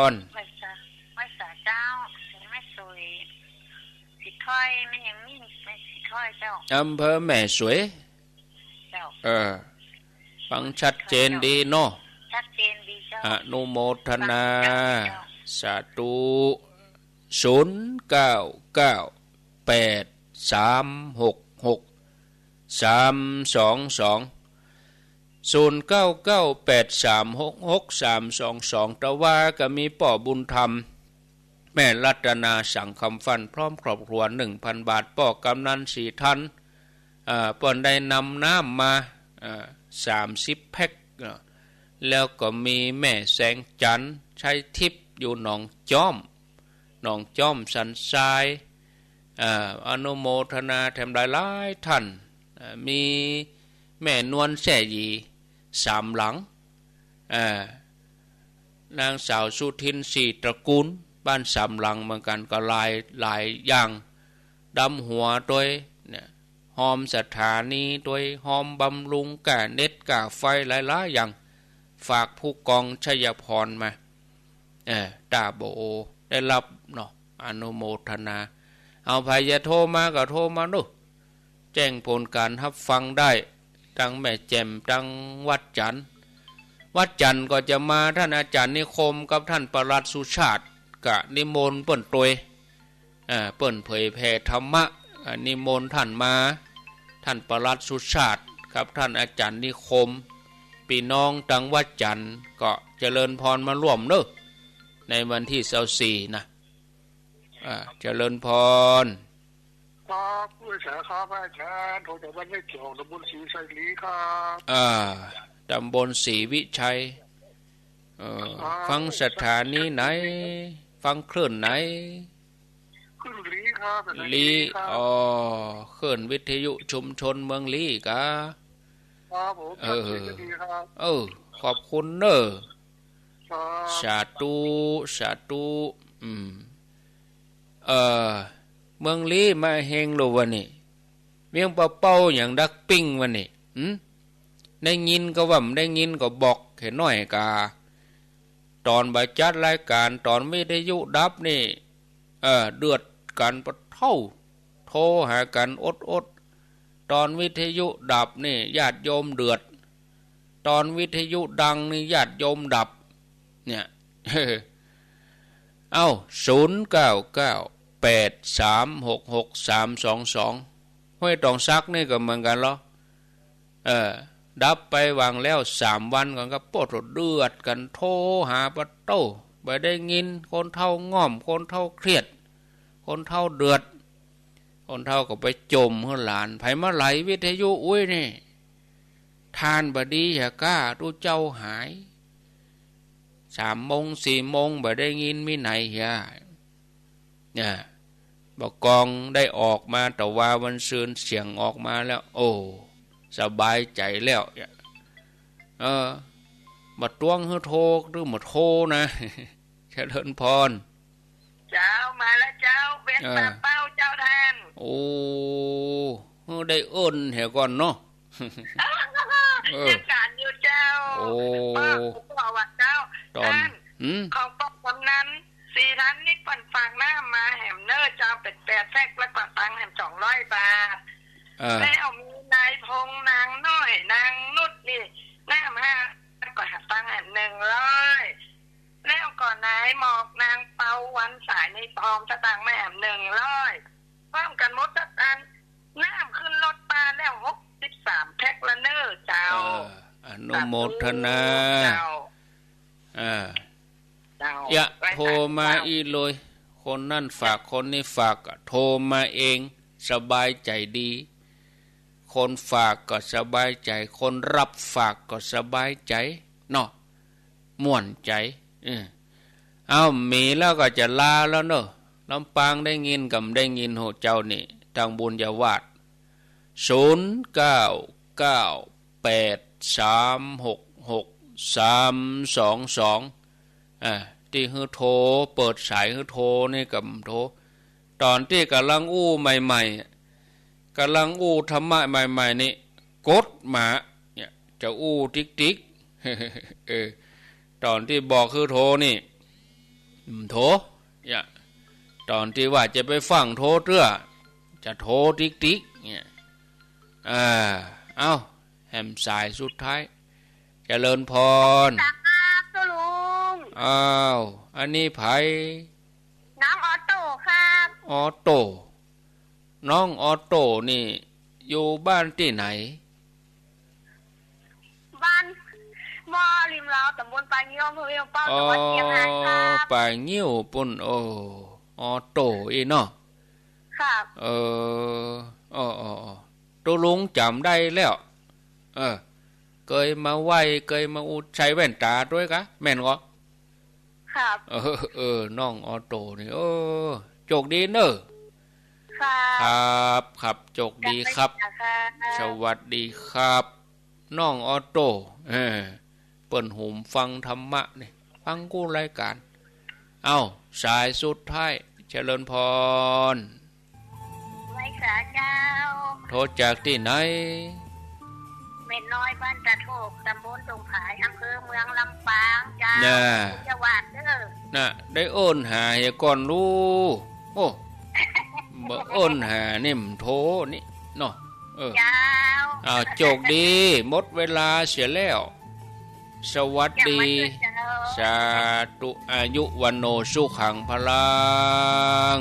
ร ไหว้สา ไหว้สาเจ้า แม่สวย สีถ้อย แม่ยังมี แม่สีถ้อยเจ้า อำเภอแม่สวย เจ้า เออ ฟังชัดเจนดีเนาะ ชัดเจนดีเจ้า อนุโมทนา เจ้า สาธุ ศูนย์เก้าเก้า แปดสามหกหก สามสองสอง ศูนย์เก้าเก้า แปดสามหกหก สามสองสอง ตะว่าก็มีป้อบุญธรรม แม่รัตนา สังคำฟั่น พร้อมครอบครัว หนึ่งพันบาท ป้อกำนันสี่ท่าน อ่า เปิ้นได้นำน้ำมา อ่า สามสิบแพ็คเนาะ แล้วก็มีแม่แสงจันทร์ ชัยทิพย์ อยู่หนองจ้อม หนองจ้อมสันทราย อ่า อนุโมทนาแถมหลายๆ ท่าน อ่า มีแม่นวลแซ่หยี สามหลัง อ่า นางสาวสุทิน สี่ตระกูล บ้านสามหลังเหมือนกัน ก็หลาย หลายอย่าง ดำหัวตวยเนี่ย ฮอมสถานีตวย ฮอมบำรุงก้าเน็ตก้าไฟหลายๆ อย่าง ฝากผู้กองชัยพรมา เออ ต้าบ่โอ ได้ฮับเนาะ อนุโมทนา เอา ใผจะโทรมาก็โทรมาเน่อ แจ้งผลการฮับฟังได้ ตังแม่แจ่ม ตังวัดจันทร์ วัดจันทร์ก็จะมา ท่านอาจารย์นิคมกับท่านปลัดสุชาติ ก็นิมนต์เปิ้นตวย อ่า เปิ้นเผยแผ่ธรรมะ อ่า นิมนต์ท่านมา ท่านปลัดสุชาติกับท่านอาจารย์นิคม ปี้น้องตังวัดจันทร์ก็เจริญพรมาร่วมเน่อ ในวันตี้ซาวสี่นะ อ่า เจริญพร ครับ ไหว้สาครับ อาจารย์ โทรจากบ้านแม่จอก ตำบลศรีไชยลีครับ อ่า ตำบลศรีวิชัย เออ ครับ ฟังสถานีไหน ฟังคลื่นไหน คลื่นลีครับ ลี ลีครับ อ๋อ คลื่นวิทยุชุมชนเมืองลีกา ครับผม เออ ชัดเจนดีครับ เออ ขอบคุณเน่อ ครับ สาธุ สาธุ อืม เออ เมืองลีมาเฮงโลวะนี่ เวียงป่าเป้าหยังดักปิ้งวะนี่ หึ ได้ยินก็ว่าบ่ได้ยินก็บอกแค่น้อยกา ต๋อนบ่าจัดรายก๋าน ต๋อนวิทยุดับนี่ เออ เดือดกั๋นปะเฒ่า โทรหากั๋นอดๆ ต๋อนวิทยุดับนี่ญาติโยมเดือด ต๋อนวิทยุดังนี่ญาติโยมดับ เนี่ย เอ้า ศูนย์เก้าเก้า แปดสามหกหก สามสองสอง ห้วยตองสักนี่ก็เหมือนกั๋นลอ เออ ดับไปหว่างแล้วสามวันก่อนก็ โป๊ด เดือดกั๋น โทรหาปะเต้า บ่ได้ยิน คนเฒ่าง่อม คนเฒ่าเครียด คนเฒ่าเดือด คนเฒ่าก็ไปจ่มหื้อหลาน ใผมาไหลวิทยุอุ๊ยนี่ ต้านบ่ดีเหียก้า ตุ๊เจ้าหาย สามโมงสี่โมงบ่ได้ยินมีไหนเหีย เนี่ย บ่ากองได้ออกมา ตะวาวันซืนเสียงออกมาแล้ว โอ้ สบายใจ๋แล้ว เออ บ่าตวงหื้อโทร หรือบ่าโทรนะ เจริญพร เจ้า มาแล้วเจ้า เวียง เออ ป่าเป้าเจ้าต้าน โอ้ หื้อได้เอิ้นเหียก่อนเนาะ เออ เตรียมก๋านอยู่เจ้า โอ้ ป้อ ป้อว่าเจ้า ต๋อน ต้าน หืม ของป้อกำนัน สี่ต้านนี่เปิ้นฝากน้ำมาแหมเน่อเจ้า เป๋นแปดแพ็ค แล้วก็ตังค์แหมสองร้อยบาท เออ แล้วมีนายพงษ์ นางน้อย นางนุชนี่ น้ำห้า แล้วก็ตังค์แหมหนึ่งร้อย แล้วก็นายหมอก นางเปา วันสายนี่พร้อมสตางค์มาแหมหนึ่งร้อย พร้อมกั๋นหมดสตางค์ น้ำขึ้นรถมาแล้วหกสิบสามแพ็คละเน่อเจ้า เจ้า เออ อนุโมทนา สาธุ เจ้า อ่า เจ้า อย่า ไว้ โทรมา สาธุ อี้เลย คนนั้นฝาก คนนี้ฝาก โทรมาเอง สบายใจ๋ดี คนฝากก็สบายใจ๋ คนฮับฝากก็สบายใจ๋เนาะ ม่วนใจ๋ เออ เอ้า มีแล้วก็จะลาแล้วเนาะ ลำปางได้ยินกับบ่ได้ยิน โห เจ้านี่ ตางบุญญาวาส ศูนย์เก้าเก้าแปดสามหกหกสามสองสอง อ่า ตี้หื้อโทร เปิดสายหื้อโทรนี่ก็โทร ต๋อนตี้ก่ำลังอู้ใหม่ๆ ก่ำลังอู้ธรรมะใหม่ๆ นี่ กดมา เนี่ย จะอู้ติ๊กๆ เออ ต๋อนตี้บอกหื้อโทรนี่ อืม โทร เนี่ย ต๋อนตี้ว่าจะไปฟั่งโทรเตื้อ จะโทรติ๊กๆ เนี่ย อ่า เอ้า แหมสายสุดท้าย เจริญพร ครับ เจ้าลุง อ้าว อันนี้ใผ น้องออโต้ครับ ออโต้ น้องออโต้นี่ อยู่บ้านตี้ไหน บ้านหม้อริมลาว ต๋ำบลป่างิ้ว อำเภอเวียงเป้า จังหวัดเชียงรายครับ อ๋อ ป่างิ้วปู๊น โอ้ ออโต้อี้เนาะ ครับ เออ อ้อ อ้อ อ้อ ตุ๊ลุงจ๋ำได้แล้ว เออ เกยมาไหว้ เกยมาอู้ ใส่แว่นต๋าตวยกะ แม่นก่อ ครับ เออ เออ น้องออโต้นี่ เออ โจคดีเน่อ ครับ ครับ ครับ โจคดีครับ ครับ สวัสดีครับ น้องออโต้ เออ เปิ้นหุมฟังธรรมะนี่ ฟังกู้รายก๋าน เอ้า สายสุดท้าย เจริญพร ไหว้สาเจ้า โทรจากตี้ไหน แม่น้อยบ้านตะโทก ต๋ำบลดงผาย อำเภอเมืองลำปางเจ้า น่ะ จังหวัดเด้อ น่ะ ได้เอิ้นหาเหียก่อนลูก โอ้ บ่เอิ้นหานี่มันโทรนี่เนาะ เออ เจ้า อ้าว โจคดี หมดเวลาเสียแล้ว สวัสดี ยังไม่เกิดเจ้า สาธุ อายุ วัณโณ สุขัง พลัง